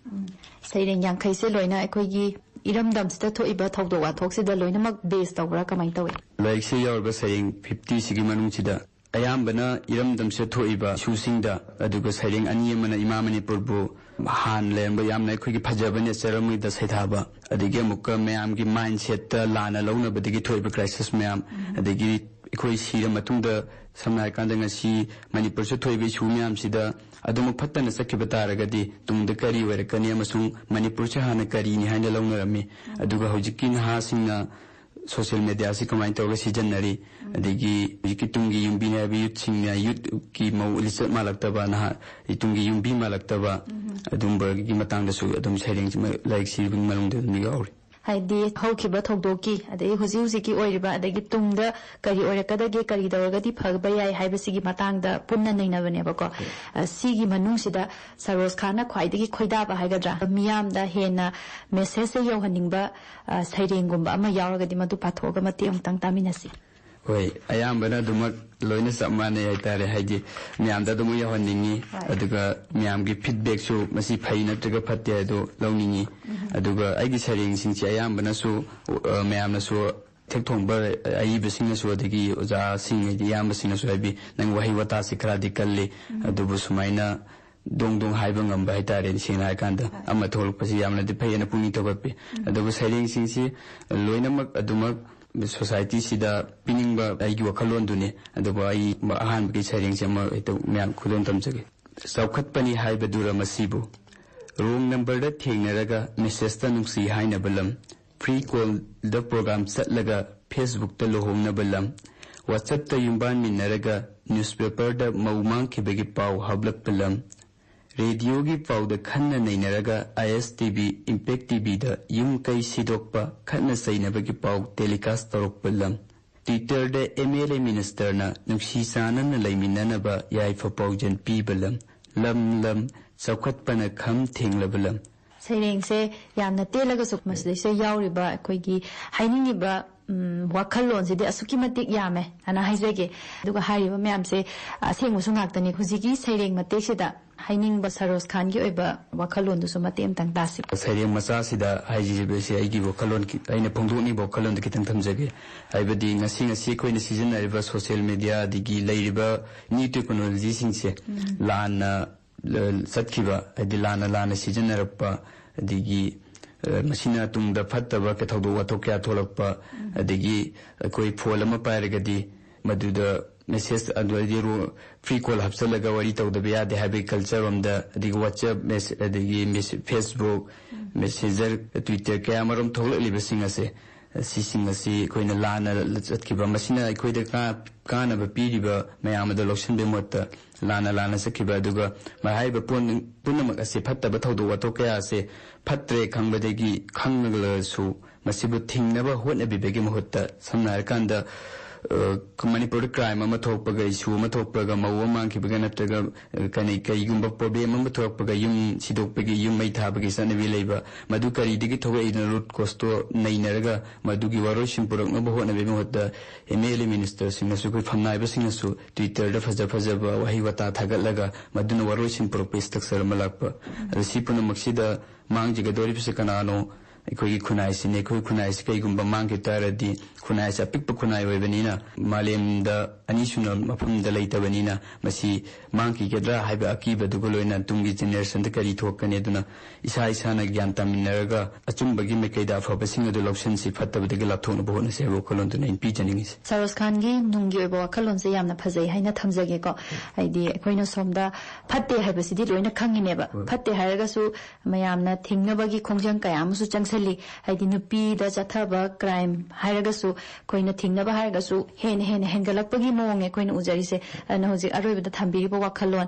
ꯁꯩꯔꯦꯡ ꯌꯥꯡꯈꯩꯁꯦ ꯂꯣꯏꯅ ꯑꯩꯈꯣꯏꯒꯤ ꯏꯔꯝꯗꯝꯁꯤꯗ ꯊꯣꯛꯏꯕ ꯊꯧꯗꯣꯛ ꯋꯥꯊꯣꯛꯁꯤꯗ ꯂꯣꯏꯅꯃꯛ ꯕꯦꯁ ꯇꯧꯕ꯭ꯔꯥ, ꯀꯃꯥꯏꯅ ꯇꯧꯏ? ꯂꯥꯏꯔꯤꯛꯁꯤꯗ ꯌꯥꯎꯔꯤꯕ ꯁꯩꯔꯦꯡ ꯐꯤꯐꯇꯤꯁꯤꯒꯤ ꯃꯅꯨꯡꯁꯤꯗ ꯑꯌꯥꯝꯕꯅ ꯏꯔꯝꯗꯝꯁꯤꯗ ꯊꯣꯛꯏꯕ ꯏꯁꯨꯁꯤꯡꯗ, ꯑꯗꯨꯒ ꯁꯩꯔꯦꯡ ꯑꯅꯤ ꯑꯃꯅ ꯏꯃꯥ ꯃꯅꯤꯄꯨꯔꯕꯨ ꯍꯥꯟꯅ ꯂꯩꯔꯝꯕ ꯌꯥꯝꯅ ꯑꯩꯈꯣꯏꯒꯤ ꯐꯖꯕ ꯅꯦꯆꯔ ꯑꯃꯗ ꯁꯩꯊꯥꯕ, ꯑꯗꯒꯤ ꯑꯃꯨꯛꯀ ꯃꯌꯥꯝꯒꯤ ꯃꯥꯏꯟꯁꯦꯠꯇ ꯂꯥꯟꯅ ꯂꯧꯅꯕꯗꯒꯤ ꯊꯣꯛꯏꯕ ꯀ꯭ꯔꯥꯏꯁꯤꯁ ꯃꯌꯥꯝ, ꯑꯗꯒꯤ ꯑꯩꯈꯣꯏ ꯁꯤꯔ ꯃꯇꯨꯡꯗ, ꯁꯝꯅ ꯍꯥꯏꯔꯀꯥꯟꯗ, ꯉꯁꯤ ꯃꯅꯤꯄꯨꯔꯁꯤꯗ ꯊꯣꯛꯏꯕ ꯏꯁꯨ ꯃꯌꯥꯝꯁꯤꯗ ꯑꯗꯨꯃꯛ ꯐꯠꯇꯅ ꯆꯠꯈꯤꯕ ꯇꯥꯔꯒꯗꯤ ꯇꯨꯡꯗ ꯀꯔꯤ ꯑꯣꯏꯔꯛꯀꯅꯤ ꯑꯃꯁꯨꯡ ꯃꯅꯤꯄꯨꯔꯁꯦ ꯍꯥꯟꯅ ꯀꯔꯤꯅꯤ ꯍꯥꯏꯅ ꯂꯧꯅꯔꯝꯃꯤ, ꯑꯗꯨꯒ ꯍꯧꯖꯤꯛꯀꯤ ꯅꯍꯥꯁꯤꯡꯅ ꯁꯣꯁꯤꯌꯦꯜ ꯃꯦꯗꯤꯌꯥꯁꯤ ꯀꯃꯥꯏꯅ ꯇꯧꯔꯒ ꯁꯤꯖꯤꯟꯅꯔꯤ, ꯑꯗꯒꯤ ꯍꯧꯖꯤꯛꯀꯤ ꯇꯨꯡꯒꯤ ꯌꯨꯝꯕꯤꯅꯤ ꯍꯥꯏꯕ ꯌꯨꯠꯁꯤꯡꯅ ꯌꯨꯠꯀꯤ ꯃꯑꯣꯡ, ꯂꯤꯆꯠ ꯃꯥꯜꯂꯛꯇꯕ, ꯅꯍꯥ, ꯇꯨꯡꯒꯤ ꯌꯨꯝꯕꯤ ꯃꯥꯜꯂꯛꯇꯕ, ꯑꯗꯨꯝꯕꯒꯤ ꯃꯇꯥꯡꯗꯁꯨ ꯑꯗꯨꯝ ꯁꯩꯔꯦꯡꯁꯤ, ꯂꯥꯏꯔꯤꯛꯁꯤ ꯃꯅꯨꯡꯗ ꯑꯗꯨꯝ ꯌꯥꯎꯔꯤ꯫ ꯍꯥꯏꯗꯤ ꯍꯧꯈꯤꯕ ꯊꯧꯗꯣꯛꯀꯤ, ꯑꯗꯒꯤ ꯍꯧꯖꯤꯛ ꯍꯧꯖꯤꯛꯀꯤ ꯑꯣꯏꯔꯤꯕ, ꯑꯗꯒꯤ ꯇꯨꯡꯗ ꯀꯔꯤ ꯑꯣꯏꯔꯛꯀꯗꯒꯦ, ꯀꯔꯤ ꯇꯧꯔꯒꯗꯤ ꯐꯕ ꯌꯥꯏ ꯍꯥꯏꯕꯁꯤꯒꯤ ꯃꯇꯥꯡꯗ ꯄꯨꯟꯅ ꯅꯩꯅꯕꯅꯦꯕꯀꯣ꯫ ꯑ, ꯁꯤꯒꯤ ꯃꯅꯨꯡꯁꯤꯗ ꯁꯔꯣꯖ ꯈꯥꯟꯅ ꯈ꯭ꯋꯥꯏꯗꯒꯤ ꯈꯣꯏꯗꯥꯕ ꯍꯥꯏꯒꯗ꯭ꯔꯥ, ꯃꯤꯌꯥꯝꯗ ꯍꯦꯟꯅ ꯃꯦꯁꯦꯖꯁꯦ ꯌꯧꯍꯟꯅꯤꯡꯕ, ꯑ, ꯁꯩꯔꯦꯡꯒꯨꯝꯕ ꯑꯃ ꯌꯥꯎꯔꯒꯗꯤ ꯃꯗꯨ ꯄꯥꯊꯣꯛꯑꯒ ꯃꯇꯦꯛ ꯑꯃꯨꯛꯇꯪ ꯇꯥꯃꯤꯟꯅꯁꯤ꯫ ꯍꯣꯏ, ꯑꯌꯥꯝꯕꯅ ꯑꯗꯨꯃꯛ ꯂꯣꯏꯅ ꯆꯞ ꯃꯥꯟꯅꯩ ꯍꯥꯏꯇꯥꯔꯦ꯫ ꯍꯥꯏꯗꯤ ꯃꯌꯥꯝꯗ ꯑꯗꯨꯃꯛ ꯌꯧꯍꯟꯅꯤꯡꯉꯤ꯫ ꯍꯣꯏ꯫ ꯑꯗꯨꯒ ꯃꯌꯥꯝꯒꯤ feedbackꯁꯨ ꯃꯁꯤ ꯐꯩ ꯅꯠꯇ꯭ꯔꯒ ꯐꯠꯇꯦ ꯍꯥꯏꯗꯣ ꯂꯧꯅꯤꯡꯉꯤ꯫ ꯑꯗꯨꯒ ꯑꯩꯒꯤ ꯁꯩꯔꯦꯡꯁꯤꯡꯁꯦ ꯑꯌꯥꯝꯕꯅꯁꯨ, ꯑ, ꯃꯌꯥꯝꯅꯁꯨ, ꯊꯦꯛ ꯊꯣꯡꯕ ꯑꯏꯕꯁꯤꯡꯅꯁꯨ, ꯑꯗꯒꯤ ꯑꯣꯖꯥꯁꯤꯡ, ꯍꯥꯏꯗꯤ ꯏꯌꯥꯝꯕꯁꯤꯡꯅꯁꯨ ꯍꯥꯏꯕꯤ, "ꯅꯪ ꯋꯥꯍꯩ ꯋꯥꯇꯥꯁꯤ ꯈꯔꯗꯤ ꯀꯜꯂꯤ, ꯑꯗꯨꯕꯨ ꯁꯨꯃꯥꯏꯅ ꯗꯣꯡ ꯗꯣꯡ ꯍꯥꯏꯕ ꯉꯝꯕ ꯍꯥꯏꯇꯥꯔꯦ, ꯁꯦꯡꯅ ꯍꯥꯏꯔꯀꯥꯟꯗ ꯍꯣꯏ꯫ ꯑꯃ ꯊꯣꯛꯂꯛꯄꯁꯤ ꯌꯥꯝꯅꯗꯤ ꯐꯩ" ꯍꯥꯏꯅ ꯄꯨꯛꯅꯤꯡ ꯊꯧꯒꯠꯄꯤ꯫ ꯑꯗꯨꯕꯨ ꯁꯩꯔꯦꯡꯁꯤꯡꯁꯤ ꯂꯣꯏꯅꯃꯛ ꯑꯗꯨꯃꯛ societyꯁꯤꯗ ꯄꯤꯅꯤꯡꯕ ꯑꯩꯒꯤ ꯋꯥꯈꯜꯂꯣꯟꯗꯨꯅꯤ꯫ ꯑꯗꯨꯕꯨ ꯑꯩ ꯑꯍꯥꯟꯕꯒꯤ ꯁꯩꯔꯦꯡꯁꯤ ꯑꯃ ꯍꯦꯛꯇ ꯃꯌꯥꯝ ꯈꯨꯗꯣꯜ ꯇꯝꯖꯒꯦ꯫ ꯆꯥꯎꯈꯠꯄꯅꯤ ꯍꯥꯏꯕꯗꯨꯔ ꯃꯁꯤꯕꯨ? Wrong numberꯗ ꯊꯦꯡꯅꯔꯒ messageꯇ ꯅꯨꯡꯁꯤ ꯍꯥꯏꯅꯕ ꯂꯝ, free callꯗ program ꯆꯠꯂꯒ Facebookꯇ ꯂꯨꯍꯣꯡꯅꯕ ꯂꯝ, WhatsAppꯇ ꯌꯨꯝꯕꯥꯟꯃꯤꯟꯅꯔꯒ newspaperꯗ ꯃꯧ ꯃꯥꯡꯈꯤꯕꯒꯤ ꯄꯥꯎ ꯍꯥꯞꯂꯛꯄ ꯂꯝ, radioꯒꯤ ꯄꯥꯎꯗ ꯈꯟꯅ ꯅꯩꯅꯔꯒ ISTV, Impact TVꯗ ꯌꯨꯝ ꯀꯩ ꯁꯤꯗꯣꯛꯄ, ꯈꯠꯅ ꯆꯩꯅꯕꯒꯤ ꯄꯥꯎ telecast ꯇꯧꯔꯛꯄ ꯂꯝ, Twitterꯗ MLA ministerꯅ ꯅꯨꯡꯁꯤ ꯆꯥꯟꯅꯅ ꯂꯩꯃꯤꯟꯅꯅꯕ ꯌꯥꯏꯐ ꯄꯥꯎꯖꯦꯜ ꯄꯤꯕ ꯂꯝ, ꯂꯝ ꯂꯝ ꯆꯥꯎꯈꯠꯄꯅ ꯈꯝ ꯊꯦꯡꯂꯕ ꯂꯝ꯫ ꯁꯩꯔꯦꯡꯁꯦ ꯌꯥꯝꯅ ꯇꯦꯜꯂꯒꯁꯨ ꯃꯁꯤꯗꯩꯁꯤꯗ ꯌꯥꯎꯔꯤꯕ ꯑꯩꯈꯣꯏꯒꯤ ꯍꯥꯏꯅꯤꯡꯉꯤꯕ, ꯎꯝ, ꯋꯥꯈꯜꯂꯣꯟꯁꯤꯗꯤ ꯑꯁꯨꯛꯀꯤ ꯃꯇꯤꯛ ꯌꯥꯝꯃꯦ ꯑꯅ ꯍꯥꯏꯖꯒꯦ꯫ ꯑꯗꯨꯒ ꯍꯥꯏꯔꯤꯕ ꯃꯌꯥꯝꯁꯦ ꯑꯁꯦꯡꯕꯁꯨ ꯉꯥꯛꯇꯅꯤ꯫ ꯍꯧꯖꯤꯛꯀꯤ ꯁꯩꯔꯦꯡ ꯃꯇꯦꯛꯁꯤꯗ ꯍꯥꯏꯅꯤꯡꯕ ꯁꯔꯣꯖ ꯈꯥꯟꯒꯤ ꯑꯣꯏꯕ ꯋꯥꯈꯜꯂꯣꯟꯗꯨꯁꯨ ꯃꯇꯦꯛ ꯑꯃꯇꯪ ꯇꯥꯁꯤ꯫ ꯁꯩꯔꯦꯡ ꯃꯆꯥꯁꯤꯗ ꯍꯥꯏꯖꯔꯤꯕꯁꯦ ꯑꯩꯒꯤ ꯋꯥꯈꯜꯂꯣꯟ ꯈꯤ-, ꯑꯩꯅ ꯐꯣꯡꯗꯣꯛꯅꯤꯡꯕ ꯋꯥꯈꯜꯂꯣꯟꯗꯨ ꯈꯤꯇꯪ ꯊꯝꯖꯒꯦ꯫ ꯍꯥꯏꯕꯗꯤ ꯉꯁꯤ, ꯉꯁꯤ ꯑꯩꯈꯣꯏꯅ ꯁꯤꯖꯤꯟꯅꯔꯤꯕ social media ꯑꯗꯒꯤ ꯂꯩꯔꯤꯕ new technologyꯁꯤꯡꯁꯦ ꯂꯥꯟꯅ, ꯑ, ꯆꯠꯈꯤꯕ, ꯍꯥꯏꯗꯤ ꯂꯥꯟꯅ, ꯂꯥꯟꯅ ꯁꯤꯖꯤꯟꯅꯔꯛꯄ, ꯑꯗꯒꯤ, ꯑ, ꯃꯁꯤꯅ ꯇꯨꯡꯗ ꯐꯠꯇꯕ ꯀ-, ꯊꯧꯗꯣꯛ ꯋꯥꯊꯣꯛ ꯀꯌꯥ ꯊꯣꯛꯂꯛꯄ, ꯑꯗꯒꯤ ꯑꯩꯈꯣꯏ phone ꯑꯃ ꯄꯥꯏꯔꯒꯗꯤ ꯃꯗꯨꯗ message, ꯑꯗꯨ ꯍꯥꯏꯗꯤ ꯔꯣ-, free call ꯍꯥꯞꯆꯜꯂꯒ ꯋꯥꯔꯤ ꯇꯧꯗꯕ ꯌꯥꯗꯦ ꯍꯥꯏꯕꯒꯤ culture ꯔꯣꯝꯗ, ꯑꯗꯒꯤ WhatsApp mess-, ꯑꯗꯒꯤ mess-, Facebook, Messenger, Twitter ꯀꯌꯥ ꯑꯃꯔꯣꯝ ꯊꯣꯛꯂꯛꯂꯤꯕꯁꯤꯡ ꯑꯁꯦ, ꯁꯤꯁꯤꯡ ꯑꯁꯤ ꯑꯩꯈꯣꯏꯅ ꯂꯥꯟꯅ ꯆꯠꯈꯤꯕ, ꯃꯁꯤꯅ ꯑꯩꯈꯣꯏꯗ ꯀꯥ-, ꯀꯥꯟꯅꯕ ꯄꯤꯔꯤꯕ ꯃꯌꯥꯝ ꯑꯗꯨ ꯂꯧꯁꯤꯟꯕꯒꯤ ꯃꯍꯨꯠꯇ ꯂꯥꯟꯅ ꯂꯥꯟꯅ ꯆꯠꯈꯤꯕ, ꯑꯗꯨꯒ ꯃꯍꯥꯏꯕ ꯄꯨꯝ-, ꯄꯨꯝꯅꯃꯛ ꯑꯁꯤ ꯐꯠꯇꯕ ꯊꯧꯗꯣꯛ ꯋꯥꯊꯣꯛ ꯀꯌꯥ ꯑꯁꯤ ꯐꯠꯇ꯭ꯔꯦ ꯈꯪꯕꯗꯒꯤ, ꯈꯪꯂꯒꯁꯨ ꯃꯁꯤꯕꯨ ꯊꯤꯡꯅꯕ ꯍꯣꯠꯅꯕꯤꯕꯒꯤ ꯃꯍꯨꯠꯇ, ꯁꯝꯅ ꯍꯥꯏꯔꯀꯥꯟꯗ, ꯑ, ꯃꯅꯤꯄꯨꯔꯗ ꯀ꯭ꯔꯥꯏꯝ ꯑꯃ ꯊꯣꯛꯄꯒ, ꯏꯁꯨ ꯑꯃ ꯊꯣꯛꯄꯒ, ꯃꯧ ꯑꯃ ꯃꯥꯡꯈꯤꯕꯒ ꯅꯠꯇ꯭ꯔꯒ, ꯑ, ꯀꯔꯤ, ꯀꯔꯤꯒꯨꯝꯕ ꯄ꯭ꯔꯣꯕ꯭ꯂꯦꯝ ꯑꯃ ꯊꯣꯛꯂꯛꯄꯒ, ꯌꯨꯝ ꯁꯤꯗꯣꯛꯄꯒꯤ, ꯌꯨꯝ ꯃꯩ ꯊꯥꯕꯒꯤ ꯆꯠꯅꯕꯤ ꯂꯩꯕ, ꯃꯗꯨ ꯀꯔꯤꯗꯒꯤ ꯊꯣꯛꯂꯛꯏꯅꯣ, ꯔꯨꯠ ꯀꯣꯁꯇꯣ ꯅꯩꯅꯔꯒ ꯃꯗꯨꯒꯤ ꯋꯥꯔꯣꯏꯁꯤꯟ ꯄꯨꯔꯛꯅꯕ ꯍꯣꯠꯅꯕꯒꯤ ꯃꯍꯨꯠꯇ, ꯑꯦꯝ ꯑꯦꯜ ꯑꯦ ꯃꯤꯅꯤꯁꯇꯔꯁꯤꯡꯅꯁꯨ, ꯑꯩꯈꯣꯏ ꯐꯝꯅꯥꯏꯕꯁꯤꯡꯅꯁꯨ Twitter-ꯗ ꯐꯖ ꯐꯖꯕ ꯋꯥꯍꯩ ꯋꯥꯇꯥ ꯊꯥꯒꯠꯂꯒ ꯃꯗꯨꯅ ꯋꯥꯔꯣꯏꯁꯤꯟ ꯄꯨꯔꯛꯄ structure ꯑꯃ ꯂꯥꯛꯄ꯫ ꯑꯗꯣ ꯁꯤ ꯄꯨꯝꯅꯃꯛꯁꯤꯗ ꯃꯥꯡꯖꯒꯗꯧꯔꯤꯕꯁꯦ ꯀꯅꯥꯅꯣ? ꯑꯩꯈꯣꯏꯒꯤ ꯈꯨꯟꯅꯥꯏꯁꯤꯅꯦ꯫ ꯑꯩꯈꯣꯏ ꯈꯨꯟꯅꯥꯏꯁꯤ ꯀꯩꯒꯨꯝꯕ ꯃꯥꯡꯈꯤꯕ ꯇꯥꯔꯗꯤ, ꯈꯨꯟꯅꯥꯏꯁꯤ ꯑꯄꯤꯛꯄ ꯈꯨꯟꯅꯥꯏ ꯑꯣꯏꯕꯅꯤꯅ, ꯃꯥꯂꯦꯝꯗ ꯑꯅꯤꯁꯨꯅ ꯃꯐꯝꯗ ꯂꯩꯇꯕꯅꯤꯅ, ꯃꯁꯤ ꯃꯥꯡꯈꯤꯒꯗ꯭ꯔꯥ ꯍꯥꯏꯕ ꯑꯀꯤꯕꯗꯨꯒ ꯂꯣꯏꯅ ꯇꯨꯡꯒꯤ generation-ꯗ ꯀꯔꯤ ꯊꯣꯛꯀꯅꯤ? ꯑꯗꯨꯅ ꯏꯁꯥ ꯏꯁꯥꯅ ꯒ꯭ꯌꯥꯟ ꯇꯥꯃꯤꯟꯅꯔꯒ ꯑꯆꯨꯝꯕꯒꯤ ꯃꯥꯏꯀꯩꯗ ꯑꯐꯕꯁꯤꯡ ꯑꯗꯨ ꯂꯧꯁꯤꯟꯁꯤ, ꯐꯠꯇꯕꯗꯒꯤ ꯂꯥꯞꯊꯣꯛꯅꯕ ꯍꯣꯠꯅꯁꯤ ꯍꯥꯏꯕ ꯋꯥꯈꯜꯂꯣꯟꯗꯨꯅꯤ ꯑꯩꯅ ꯄꯤꯖꯅꯤꯡꯉꯤꯁꯦ꯫ ꯁꯔꯣꯖ ꯈꯥꯟꯒꯤ ꯅꯨꯡꯒꯤ ꯑꯣꯏꯕ ꯋꯥꯈꯜꯂꯣꯟꯁꯦ ꯌꯥꯝꯅ ꯐꯖꯩ ꯍꯥꯏꯅ ꯊꯝꯖꯒꯦꯀꯣ꯫ ꯍꯥꯏꯗꯤ ꯑꯩꯈꯣꯏꯅ ꯁꯣꯝꯗ ꯐꯠꯇꯦ ꯍꯥꯏꯕꯁꯤꯗꯤ ꯂꯣꯏꯅ ꯈꯪꯉꯤꯅꯦꯕ꯫ ꯍꯣꯏ꯫ ꯐꯠꯇꯦ ꯍꯥꯏꯔꯒꯁꯨ ꯃꯌꯥꯝꯅ ꯊꯤꯡꯅꯕꯒꯤ ꯈꯣꯡꯖꯪ ꯀꯌꯥ ꯑꯃꯁꯨ ꯆꯪꯁꯤꯜꯂꯤ꯫ ꯍꯥꯏꯗꯤ ꯅꯨꯄꯤꯗ ꯆꯠꯊꯕ ꯀ꯭ꯔꯥꯏꯝ ꯍꯥꯏꯔꯒꯁꯨ, ꯑꯩꯈꯣꯏꯅ ꯊꯤꯡꯅꯕ ꯍꯥꯏꯔꯒꯁꯨ ꯍꯦꯟꯅ ꯍꯦꯟꯅ ꯍꯦꯟꯒꯠꯂꯛꯄꯒꯤ ꯃꯑꯣꯡꯅꯦ ꯑꯩꯈꯣꯏꯅ ꯎꯖꯔꯤꯁꯦ꯫ ꯑꯗꯨꯅ ꯍꯧꯖꯤꯛ ꯑꯔꯣꯏꯕꯗ ꯊꯝꯕꯤꯔꯤꯕ ꯋꯥꯈꯜꯂꯣꯟ,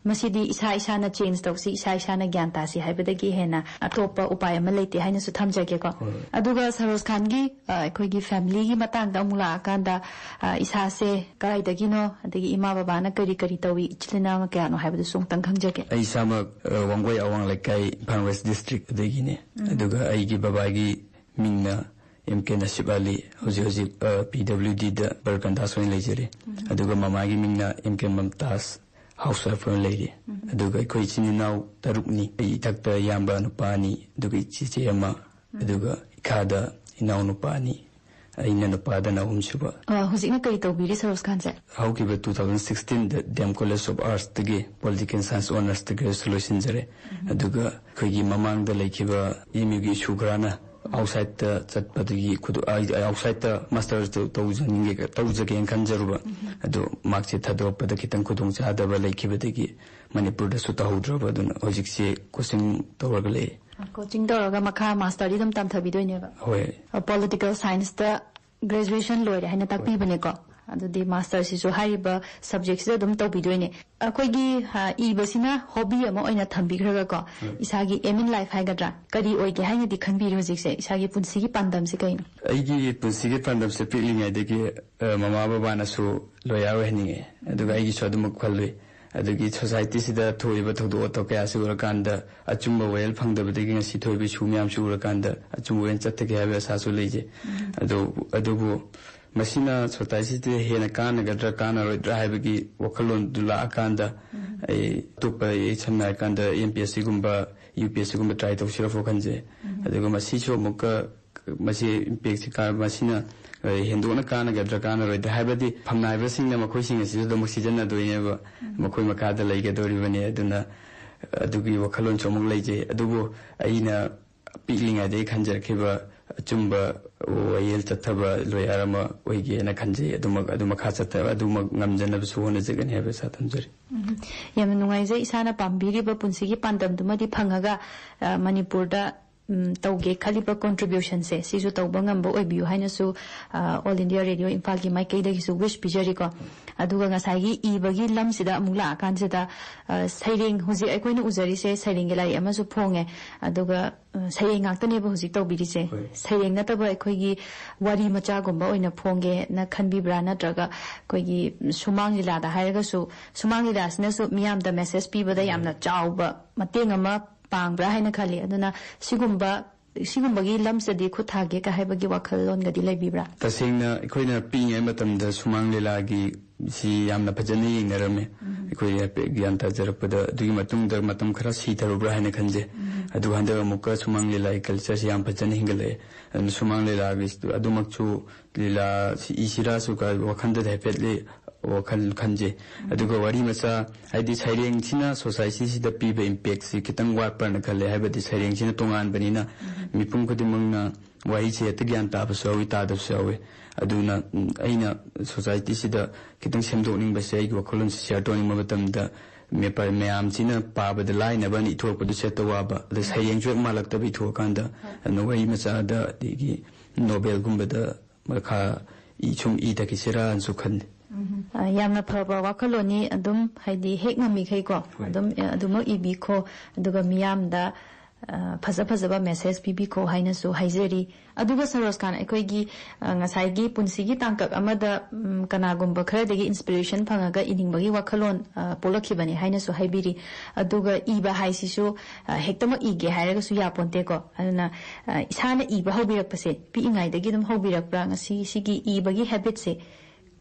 ꯃꯁꯤꯗꯤ ꯏꯁꯥ ꯏꯁꯥꯅ ꯆꯦꯟꯖ ꯇꯧꯁꯤ, ꯏꯁꯥ ꯏꯁꯥꯅ ꯒ꯭ꯌꯥꯟ ꯇꯥꯁꯤ ꯍꯥꯏꯕꯗꯒꯤ ꯍꯦꯟꯅ ꯑꯇꯣꯞꯄ ꯎꯄꯥꯏ ꯑꯃ ꯂꯩꯇꯦ ꯍꯥꯏꯅꯁꯨ ꯊꯝꯖꯒꯦꯀꯣ꯫ ꯍꯣꯏ꯫ ꯑꯗꯨꯒ ꯁꯔꯣꯖ ꯈꯥꯟꯒꯤ, ꯑ, ꯑꯩꯈꯣꯏꯒꯤ ꯐꯦꯃꯤꯂꯤꯒꯤ ꯃꯇꯥꯡꯗ ꯑꯃꯨꯛ ꯂꯥꯛꯑꯀꯥꯟꯗ, ꯑ, ꯏꯁꯥꯁꯦ ꯀꯗꯥꯏꯗꯒꯤꯅꯣ, ꯑꯗꯒꯤ ꯏꯃꯥ ꯕꯕꯥꯅ ꯀꯔꯤ ꯀꯔꯤ ꯇꯧꯏ, ꯏꯆꯤꯜ ꯏꯅꯥꯎꯅ ꯀꯌꯥꯅꯣ ꯍꯥꯏꯕꯗꯨꯁꯨ ꯑꯃꯨꯛꯇꯪ ꯈꯪꯖꯒꯦ꯫ ꯑꯩ ꯏꯁꯥꯃꯛ, ꯑ, ꯋꯥꯡꯒꯣꯏ ꯑꯋꯥꯡ ꯂꯩꯀꯥꯏ, ꯏꯝꯐꯥꯜ ꯋꯦꯁ ꯗꯤꯁꯇ꯭ꯔꯤꯛ ꯑꯗꯒꯤꯅꯦ꯫ ꯎꯝ꯫ ꯑꯗꯨꯒ ꯑꯩꯒꯤ ꯕꯕꯥꯒꯤ ꯃꯤꯡꯅ ꯑꯦꯝ ꯀꯦ ꯅꯁꯤꯞ ꯑꯂꯤ, ꯍꯧꯖꯤꯛ ꯍꯧꯖꯤꯛ, ꯑ, ꯄꯤ ꯗꯕ꯭ꯂꯤꯎ ꯗꯤꯗ ꯕꯔꯀꯟꯗꯥꯁ ꯑꯣꯏꯅ ꯂꯩꯖꯔꯤ꯫ ꯎꯝ꯫ ꯑꯗꯨꯒ ꯃꯃꯥꯒꯤ ꯃꯤꯡꯅ ꯑꯦꯝ ꯀꯦ ꯃꯝꯇꯥꯖ, ꯍꯥꯎꯁ ꯋꯥꯏꯐ ꯑꯣꯏꯅ ꯂꯩꯔꯤ꯫ ꯎꯝ꯫ ꯑꯗꯨꯒ ꯑꯩꯈꯣꯏ ꯏꯆꯤꯟ ꯏꯅꯥꯎ ꯇꯔꯨꯛꯅꯤ꯫ ꯑꯩ ꯏꯊꯛꯇ ꯏꯌꯥꯝꯕ ꯅꯨꯄꯥ ꯑꯅꯤ, ꯑꯗꯨꯒ ꯏꯆꯦ ꯑꯃ, ꯎꯝ꯫ ꯑꯗꯨꯒ ꯏꯈꯥꯗ ꯏꯅꯥꯎ ꯅꯨꯄꯥ ꯑꯅꯤ, ꯑꯩꯅ ꯅꯨꯄꯥꯗꯅ ꯑꯍꯨꯝꯁꯨꯕ꯫ ꯑ, ꯍꯧꯖꯤꯛꯅ ꯀꯔꯤ ꯇꯧꯕꯤꯔꯤ ꯁꯔꯣꯖ ꯈꯥꯟꯁꯦ? ꯍꯧꯈꯤꯕ two thousand sixteen-ꯗ ꯗꯤ ꯑꯦꯝ College of Arts-ꯇꯒꯤ Political Science Honours-ꯇ graduation ꯂꯣꯏꯁꯤꯟꯖꯔꯦ꯫ ꯎꯝ꯫ ꯑꯗꯨꯒ ꯑꯩꯈꯣꯏꯒꯤ ꯃꯃꯥꯡꯗ ꯂꯩꯈꯤꯕ ꯑꯦꯝ ꯌꯨꯒꯤ ꯏꯁꯨ ꯈꯔꯅ outside-ꯇ ꯆꯠꯄꯗꯒꯤ ꯈꯨꯗꯣ-, ꯑ, outside-ꯇ master-ꯁꯨ ꯇꯧꯖꯅꯤꯡꯒꯦ, ꯇꯧꯖꯒꯦꯅ ꯈꯟꯖꯔꯨꯕ꯫ ꯎꯝ꯫ ꯑꯗꯨ ꯃꯥꯔꯛꯁꯤꯠ ꯊꯥꯗꯣꯔꯛꯄꯗ ꯈꯤꯇꯪ ꯈꯨꯗꯣꯡ ꯆꯥꯗꯕ ꯂꯩꯈꯤꯕꯗꯒꯤ ꯃꯅꯤꯄꯨꯔꯗꯁꯨ ꯇꯧꯍꯧꯗ꯭ꯔꯕ꯫ ꯑꯗꯨꯅ ꯍꯧꯖꯤꯛꯁꯤ coaching ꯇꯧꯔꯒ ꯂꯩ꯫ ꯀꯣꯆꯤꯡ ꯇꯧꯔꯒ ꯃꯈꯥ ꯃꯥꯁꯇꯔꯗꯤ ꯑꯗꯨꯝ ꯇꯝꯊꯕꯤꯗꯣꯏꯅꯦꯕ? ꯍꯣꯏ꯫ ꯑ, political science-ꯇ graduation ꯂꯣꯏꯔꯦ ꯍꯥꯏꯅ ꯍꯣꯏ꯫ ꯇꯥꯛꯄꯤꯕꯅꯦꯀꯣ? ꯑꯗꯨꯗꯤ ꯃꯥꯁꯇꯔꯁꯤꯁꯨ ꯍꯥꯏꯔꯤꯕ ꯁꯕꯖꯦꯛꯁꯤꯗ ꯑꯗꯨꯝ ꯇꯧꯕꯤꯗꯣꯏꯅꯦ꯫ ꯑꯩꯈꯣꯏꯒꯤ, ꯑ, ꯏꯕꯁꯤꯅ ꯍꯣꯕꯤ ꯑꯃ ꯑꯣꯏꯅ ꯊꯝꯕꯤꯈ꯭ꯔꯒꯀꯣ, ꯏꯁꯥꯒꯤ ꯑꯦꯝ ꯏꯟ ꯂꯥꯏꯐ ꯍꯥꯏꯒꯗ꯭ꯔꯥ, ꯀꯔꯤ ꯑꯣꯏꯒꯦ ꯍꯥꯏꯅꯗꯤ ꯈꯟꯕꯤꯔꯤ ꯍꯧꯖꯤꯛꯁꯦ? ꯏꯁꯥꯒꯤ ꯄꯨꯟꯁꯤꯒꯤ ꯄꯥꯟꯗꯝꯁꯦ ꯀꯩꯅꯣ? ꯑꯩꯒꯤ ꯄꯨꯟꯁꯤꯒꯤ ꯄꯥꯟꯗꯝꯁꯦ ꯄꯤꯛꯂꯤꯉꯩꯗꯒꯤ, ꯑ, ꯃꯃꯥ ꯕꯕꯥꯅꯁꯨ ꯂꯣꯌꯔ ꯑꯣꯏꯍꯟꯅꯤꯡꯉꯦ, ꯑꯗꯨꯒ ꯑꯩꯒꯤꯁꯨ ꯑꯗꯨꯃꯛ ꯈꯜꯂꯨꯏ꯫ ꯑꯗꯨꯒꯤ ꯁꯣꯁꯥꯏꯇꯤꯁꯤꯗ ꯊꯣꯛꯏꯕ ꯊꯧꯗꯣꯛ ꯋꯥꯊꯣꯛ ꯀꯌꯥꯁꯤ ꯎꯔꯀꯥꯟꯗ, ꯑꯆꯨꯝꯕ ꯋꯥꯌꯦꯜ ꯐꯪꯗꯕꯗꯒꯤ ꯉꯁꯤ ꯊꯣꯛꯏꯕ ꯏꯁꯨ ꯃꯌꯥꯝꯁꯤ ꯎꯔꯀꯥꯟꯗ, ꯑꯆꯨꯝꯕ ꯋꯥꯌꯦꯜ ꯆꯠꯊꯒꯦ ꯍꯥꯏꯕ ꯑꯁꯥꯁꯨ ꯂꯩꯖꯩ꯫ ꯑꯗꯨ, ꯑꯗꯨꯕꯨ ꯃꯁꯤꯅ ꯁꯣꯁꯥꯏꯇꯤꯗ ꯍꯦꯟꯅ ꯀꯥꯟꯅꯒꯗ꯭ꯔꯥ ꯀꯥꯟꯅꯔꯣꯏꯗ꯭ꯔꯥ ꯍꯥꯏꯕꯒꯤ ꯋꯥꯈꯜꯂꯣꯟꯗꯨ ꯂꯥꯛꯑꯀꯥꯟꯗ, ꯑꯩ ꯑꯇꯣꯞꯄ, ꯑꯩ ꯁꯝꯅ ꯍꯥꯏꯔꯀꯥꯟꯗ ꯑꯦꯝ ꯄꯤ ꯑꯦꯁ ꯁꯤꯒꯨꯝꯕ, ꯌꯨ ꯄꯤ ꯑꯦꯁ ꯁꯤꯒꯨꯝꯕ ꯇ꯭ꯔꯥꯏ ꯇꯧꯁꯤꯔꯐꯥꯎ ꯈꯟꯖꯩ꯫ ꯑꯗꯨꯒ ꯃꯁꯤꯁꯨ ꯑꯃꯨꯛꯀ, ꯃꯁꯤ ꯏꯝꯄꯦꯛꯁꯤ ꯀꯥ-, ꯃꯁꯤꯅ, ꯑ, ꯍꯦꯟꯗꯣꯛꯅ ꯀꯥꯟꯅꯒꯗ꯭ꯔꯥ ꯀꯥꯟꯅꯔꯣꯏꯗ꯭ꯔꯥ ꯍꯥꯏꯕꯗꯤ ꯐꯝꯅꯥꯏꯕꯁꯤꯡꯅ ꯃꯈꯣꯏꯁꯤꯡ ꯑꯁꯤꯁꯨ ꯑꯗꯨꯃꯛ ꯁꯤꯖꯤꯟꯅꯗꯣꯏꯅꯦꯕ, ꯃꯈꯣꯏ ꯃꯈꯥꯗ ꯂꯩꯒꯗꯧꯔꯤꯕꯅꯤ꯫ ꯑꯗꯨꯅ ꯑꯗꯨꯒꯤ ꯋꯥꯈꯜꯂꯣꯟꯁꯨ ꯑꯃꯨꯛ ꯂꯩꯖꯩ꯫ ꯑꯗꯨꯕꯨ ꯑꯩꯅ ꯄꯤꯛꯂꯤꯉꯩꯗꯒꯤ ꯈꯟꯖꯔꯛꯈꯤꯕ ꯑꯆꯨꯝꯕ ꯋꯥꯌꯦꯜ ꯆꯠꯊꯕ ꯂꯣꯌꯔ ꯑꯃ ꯑꯣꯏꯒꯦꯅ ꯈꯟꯖꯩ꯫ ꯑꯗꯨꯃꯛ, ꯑꯗꯨ ꯃꯈꯥ ꯆꯠꯊꯕ, ꯑꯗꯨꯃꯛ ꯉꯝꯖꯅꯕꯁꯨ ꯍꯣꯠꯅꯖꯒꯅꯤ ꯍꯥꯏꯕ ꯑꯁꯥ ꯊꯝꯖꯔꯤ꯫ ꯎꯝ, ꯌꯥꯝꯅ ꯅꯨꯡꯉꯥꯏꯖꯩ꯫ ꯏꯁꯥꯅ ꯄꯥꯝꯕꯤꯔꯤꯕ ꯄꯨꯟꯁꯤꯒꯤ ꯄꯥꯟꯗꯝꯗꯨꯃꯗꯤ ꯐꯪꯉꯒ, ꯑ, ꯃꯅꯤꯄꯨꯔꯗ, ꯎꯝ, ꯇꯧꯒꯦ ꯈꯜꯂꯤꯕ ꯀꯣꯟꯇ꯭ꯔꯤꯕ꯭ꯌꯨꯁꯟꯁꯦ ꯁꯤꯁꯨ ꯇꯧꯕ ꯉꯝꯕ ꯑꯣꯏꯕꯤꯌꯨ ꯍꯥꯏꯅꯁꯨ, ꯑ, ꯑꯣꯜ ꯏꯟꯗꯤꯌꯥ ꯔꯦꯗꯤꯑꯣ ꯏꯝꯐꯥꯜꯒꯤ ꯃꯥꯏꯀꯩꯗꯒꯤꯁꯨ ꯋꯤꯁ ꯄꯤꯖꯔꯤꯀꯣ꯫ ꯑꯗꯨꯒ ꯉꯁꯥꯏꯒꯤ ꯏꯕꯒꯤ ꯂꯝꯁꯤꯗ ꯑꯃꯨꯛ ꯂꯥꯛꯑꯀꯥꯟꯁꯤꯗ, ꯑ, ꯁꯩꯔꯦꯡ, ꯍꯧꯖꯤꯛ ꯑꯩꯈꯣꯏꯅ ꯎꯖꯔꯤꯁꯦ ꯁꯩꯔꯦꯡꯒꯤ ꯂꯥꯏꯔꯤꯛ ꯑꯃꯁꯨ ꯐꯣꯡꯉꯦ꯫ ꯑꯗꯨꯒ, ꯑ, ꯁꯩꯔꯦꯡ ꯉꯥꯛꯇꯅꯦꯕ ꯍꯧꯖꯤꯛ ꯇꯧꯕꯤꯔꯤꯁꯦ꯫ ꯍꯣꯏ꯫ ꯁꯩꯔꯦꯡ ꯅꯠꯇꯕ ꯑꯩꯈꯣꯏꯒꯤ ꯋꯥꯔꯤ ꯃꯆꯥꯒꯨꯝꯕ ꯑꯣꯏꯅ ꯐꯣꯡꯒꯦꯅ ꯈꯟꯕꯤꯕ꯭ꯔꯥ? ꯅꯠꯇ꯭ꯔꯒ ꯑꯩꯈꯣꯏꯒꯤ ꯁꯨꯃꯥꯡ ꯂꯤꯂꯥꯗ ꯍꯥꯏꯔꯒꯁꯨ, ꯁꯨꯃꯥꯡ ꯂꯤꯂꯥꯁꯤꯅꯁꯨ ꯃꯤꯌꯥꯝꯗ ꯃꯦꯁꯦꯖ ꯄꯤꯕꯗ ꯌꯥꯝꯅ ꯆꯥꯎꯕ ꯃꯇꯦꯡ ꯑꯃ ꯄꯥꯡꯕ꯭ꯔꯥ ꯍꯥꯏꯅ ꯈꯜꯂꯤ꯫ ꯑꯗꯨꯅ ꯁꯤꯒꯨꯝꯕ, ꯁꯤꯒꯨꯝꯕꯒꯤ ꯂꯝꯁꯤꯗꯗꯤ ꯈꯨꯠ ꯊꯥꯒꯦ ꯀ ꯍꯥꯏꯕꯒꯤ ꯋꯥꯈꯜꯂꯣꯟꯒꯗꯤ ꯂꯩꯕꯤꯕ꯭ꯔꯥ? ꯇꯁꯦꯡꯅ ꯑꯩꯈꯣꯏꯅ ꯄꯤꯛꯏꯉꯩ ꯃꯇꯝꯗ ꯁꯨꯃꯥꯡ ꯂꯤꯂꯥꯒꯤ ꯁꯤ ꯌꯥꯝꯅ ꯐꯖꯅ ꯌꯦꯡꯅꯔꯝꯃꯤ꯫ ꯑꯩꯈꯣꯏ ꯍꯥꯏꯐꯦꯠ ꯒ꯭ꯌꯥꯟ ꯇꯥꯖꯔꯛꯄꯗ, ꯑꯗꯨꯒꯤ ꯃꯇꯨꯡꯗ ꯃꯇꯝ ꯈꯔ ꯁꯤꯊꯔꯨꯕ꯭ꯔꯥ ꯍꯥꯏꯅ ꯈꯟꯖꯩ꯫ ꯑꯗꯨꯒ ꯍꯟꯗꯛ ꯑꯃꯨꯛꯀ ꯁꯨꯃꯥꯡ ꯂꯤꯂꯥꯒꯤ ꯀꯜꯆꯔꯁꯤ ꯌꯥꯝ ꯐꯖꯅ ꯍꯦꯟꯒꯠꯂꯛꯑꯦ꯫ ꯑꯗꯨꯅ ꯁꯨꯃꯥꯡ ꯂꯤꯂꯥꯒꯤ ꯑꯗꯨꯃꯛꯁꯨ ꯂꯤꯂꯥ ꯁꯤ ꯏꯁꯤꯔꯥꯁꯨ ꯀ-, ꯋꯥꯈꯜꯗꯗꯤ ꯍꯥꯏꯐꯦꯠꯂꯤ ꯋꯥꯈꯜ ꯈꯟꯖꯩ꯫ ꯑꯗꯨꯒ ꯋꯥꯔꯤ ꯃꯆꯥ, ꯍꯥꯏꯗꯤ ꯁꯩꯔꯦꯡꯁꯤꯅ ꯁꯣꯁꯥꯏꯇꯤꯁꯤꯗ ꯄꯤꯕ ꯏꯝꯄꯦꯛꯁꯤ ꯈꯤꯇꯪ ꯋꯥꯠꯄ꯭ꯔꯅ ꯈꯜꯂꯦ꯫ ꯍꯥꯏꯕꯗꯤ ꯁꯩꯔꯦꯡꯁꯤꯅ ꯇꯣꯉꯥꯟꯕꯅꯤꯅ ꯃꯤꯄꯨꯝ ꯈꯨꯗꯤꯡꯃꯛꯅ ꯋꯥꯍꯩꯁꯦ ꯍꯦꯛꯇ ꯒ꯭ꯌꯥꯟ ꯇꯥꯕꯁꯨ ꯌꯥꯎꯏ, ꯇꯥꯗꯕꯁꯨ ꯌꯥꯎꯏ꯫ ꯑꯗꯨꯅ, ꯎꯝ, ꯑꯩꯅ ꯁꯣꯁꯥꯏꯇꯤꯁꯤꯗ ꯈꯤꯇꯪ ꯁꯦꯝꯗꯣꯛꯅꯤꯡꯕꯁꯦ, ꯑꯩꯒꯤ ꯋꯥꯈꯜꯂꯣꯟꯁꯦ ꯁꯤꯌꯥꯔ ꯇꯧꯅꯤꯡꯕ ꯃꯇꯝꯗ ꯃꯦꯄꯥ-, ꯃꯌꯥꯝꯁꯤꯅ ꯄꯥꯕꯗ ꯂꯥꯏꯅꯕꯅ ꯏꯊꯣꯛꯄꯗꯨꯁꯨ ꯍꯦꯛꯇ ꯋꯥꯕ, ꯑꯗ ꯁꯩꯔꯦꯡꯁꯨ ꯍꯦꯛ ꯃꯥꯜꯂꯛꯇꯕ ꯏꯊꯣꯛꯑꯀꯥꯟꯗ꯫ ꯑꯗꯨꯅ ꯋꯥꯔꯤ ꯃꯆꯥꯗ, ꯑꯗꯒꯤ ꯅꯣꯕꯦꯜꯒꯨꯝꯕꯗ ꯃꯈꯥ ꯁꯨꯝ ꯏꯊꯈꯤꯁꯤꯔꯥꯅꯁꯨ ꯈꯜꯂꯤ꯫ ꯑ, ꯌꯥꯝꯅ ꯐꯕ ꯋꯥꯈꯜꯂꯣꯟꯅꯤ꯫ ꯑꯗꯨꯝ ꯍꯥꯏꯗꯤ ꯍꯦꯛ ꯉꯝꯃꯤꯈꯩꯀꯣ, ꯍꯣꯏ꯫ ꯑꯗꯨꯝ ꯑ, ꯑꯗꯨꯃꯛ ꯏꯕꯤꯈꯣ꯫ ꯑꯗꯨꯒ ꯃꯤꯌꯥꯝꯗ ꯑ, ꯐꯖ ꯐꯖꯕ ꯃꯦꯁꯦꯖ ꯄꯤꯕꯤꯈꯣ ꯍꯥꯏꯅꯁꯨ ꯍꯥꯏꯖꯔꯤ꯫ ꯑꯗꯨꯒ ꯁꯔꯣꯖ ꯈꯥꯟ, ꯑꯩꯈꯣꯏꯒꯤ ꯑ, ꯉꯁꯥꯏꯒꯤ ꯄꯨꯟꯁꯤꯒꯤ ꯇꯥꯡꯀꯛ ꯑꯃꯗ ꯎꯝ, ꯀꯅꯥꯒꯨꯝꯕ ꯈꯔꯗꯒꯤ ꯏꯟꯁꯄꯤꯔꯦꯁꯟ ꯐꯪꯉꯒ ꯏꯅꯤꯡꯕꯒꯤ ꯋꯥꯈꯜꯂꯣꯟ ꯑ, ꯄꯣꯛꯂꯛꯈꯤꯕꯅꯤ ꯍꯥꯏꯅꯁꯨ ꯍꯥꯏꯕꯤꯔꯤ꯫ ꯑꯗꯨꯒ ꯏꯕ ꯍꯥꯏꯁꯤꯁꯨ ꯑ, ꯍꯦꯛꯇꯃꯛ ꯏꯒꯦ ꯍꯥꯏꯔꯒꯁꯨ ꯌꯥꯄꯣꯟꯇꯦꯀꯣ꯫ ꯑꯗꯨꯅ ꯑ, ꯏꯁꯥꯅ ꯏꯕ ꯍꯧꯕꯤꯔꯛꯄꯁꯦ ꯄꯤꯛꯏꯉꯩꯗꯒꯤ ꯑꯗꯨꯝ ꯍꯧꯕꯤꯔꯛꯄ꯭ꯔꯥ? ꯉꯁꯤ ꯁꯤꯒꯤ ꯏꯕꯒꯤ ꯍꯦꯕꯤꯠꯁꯦ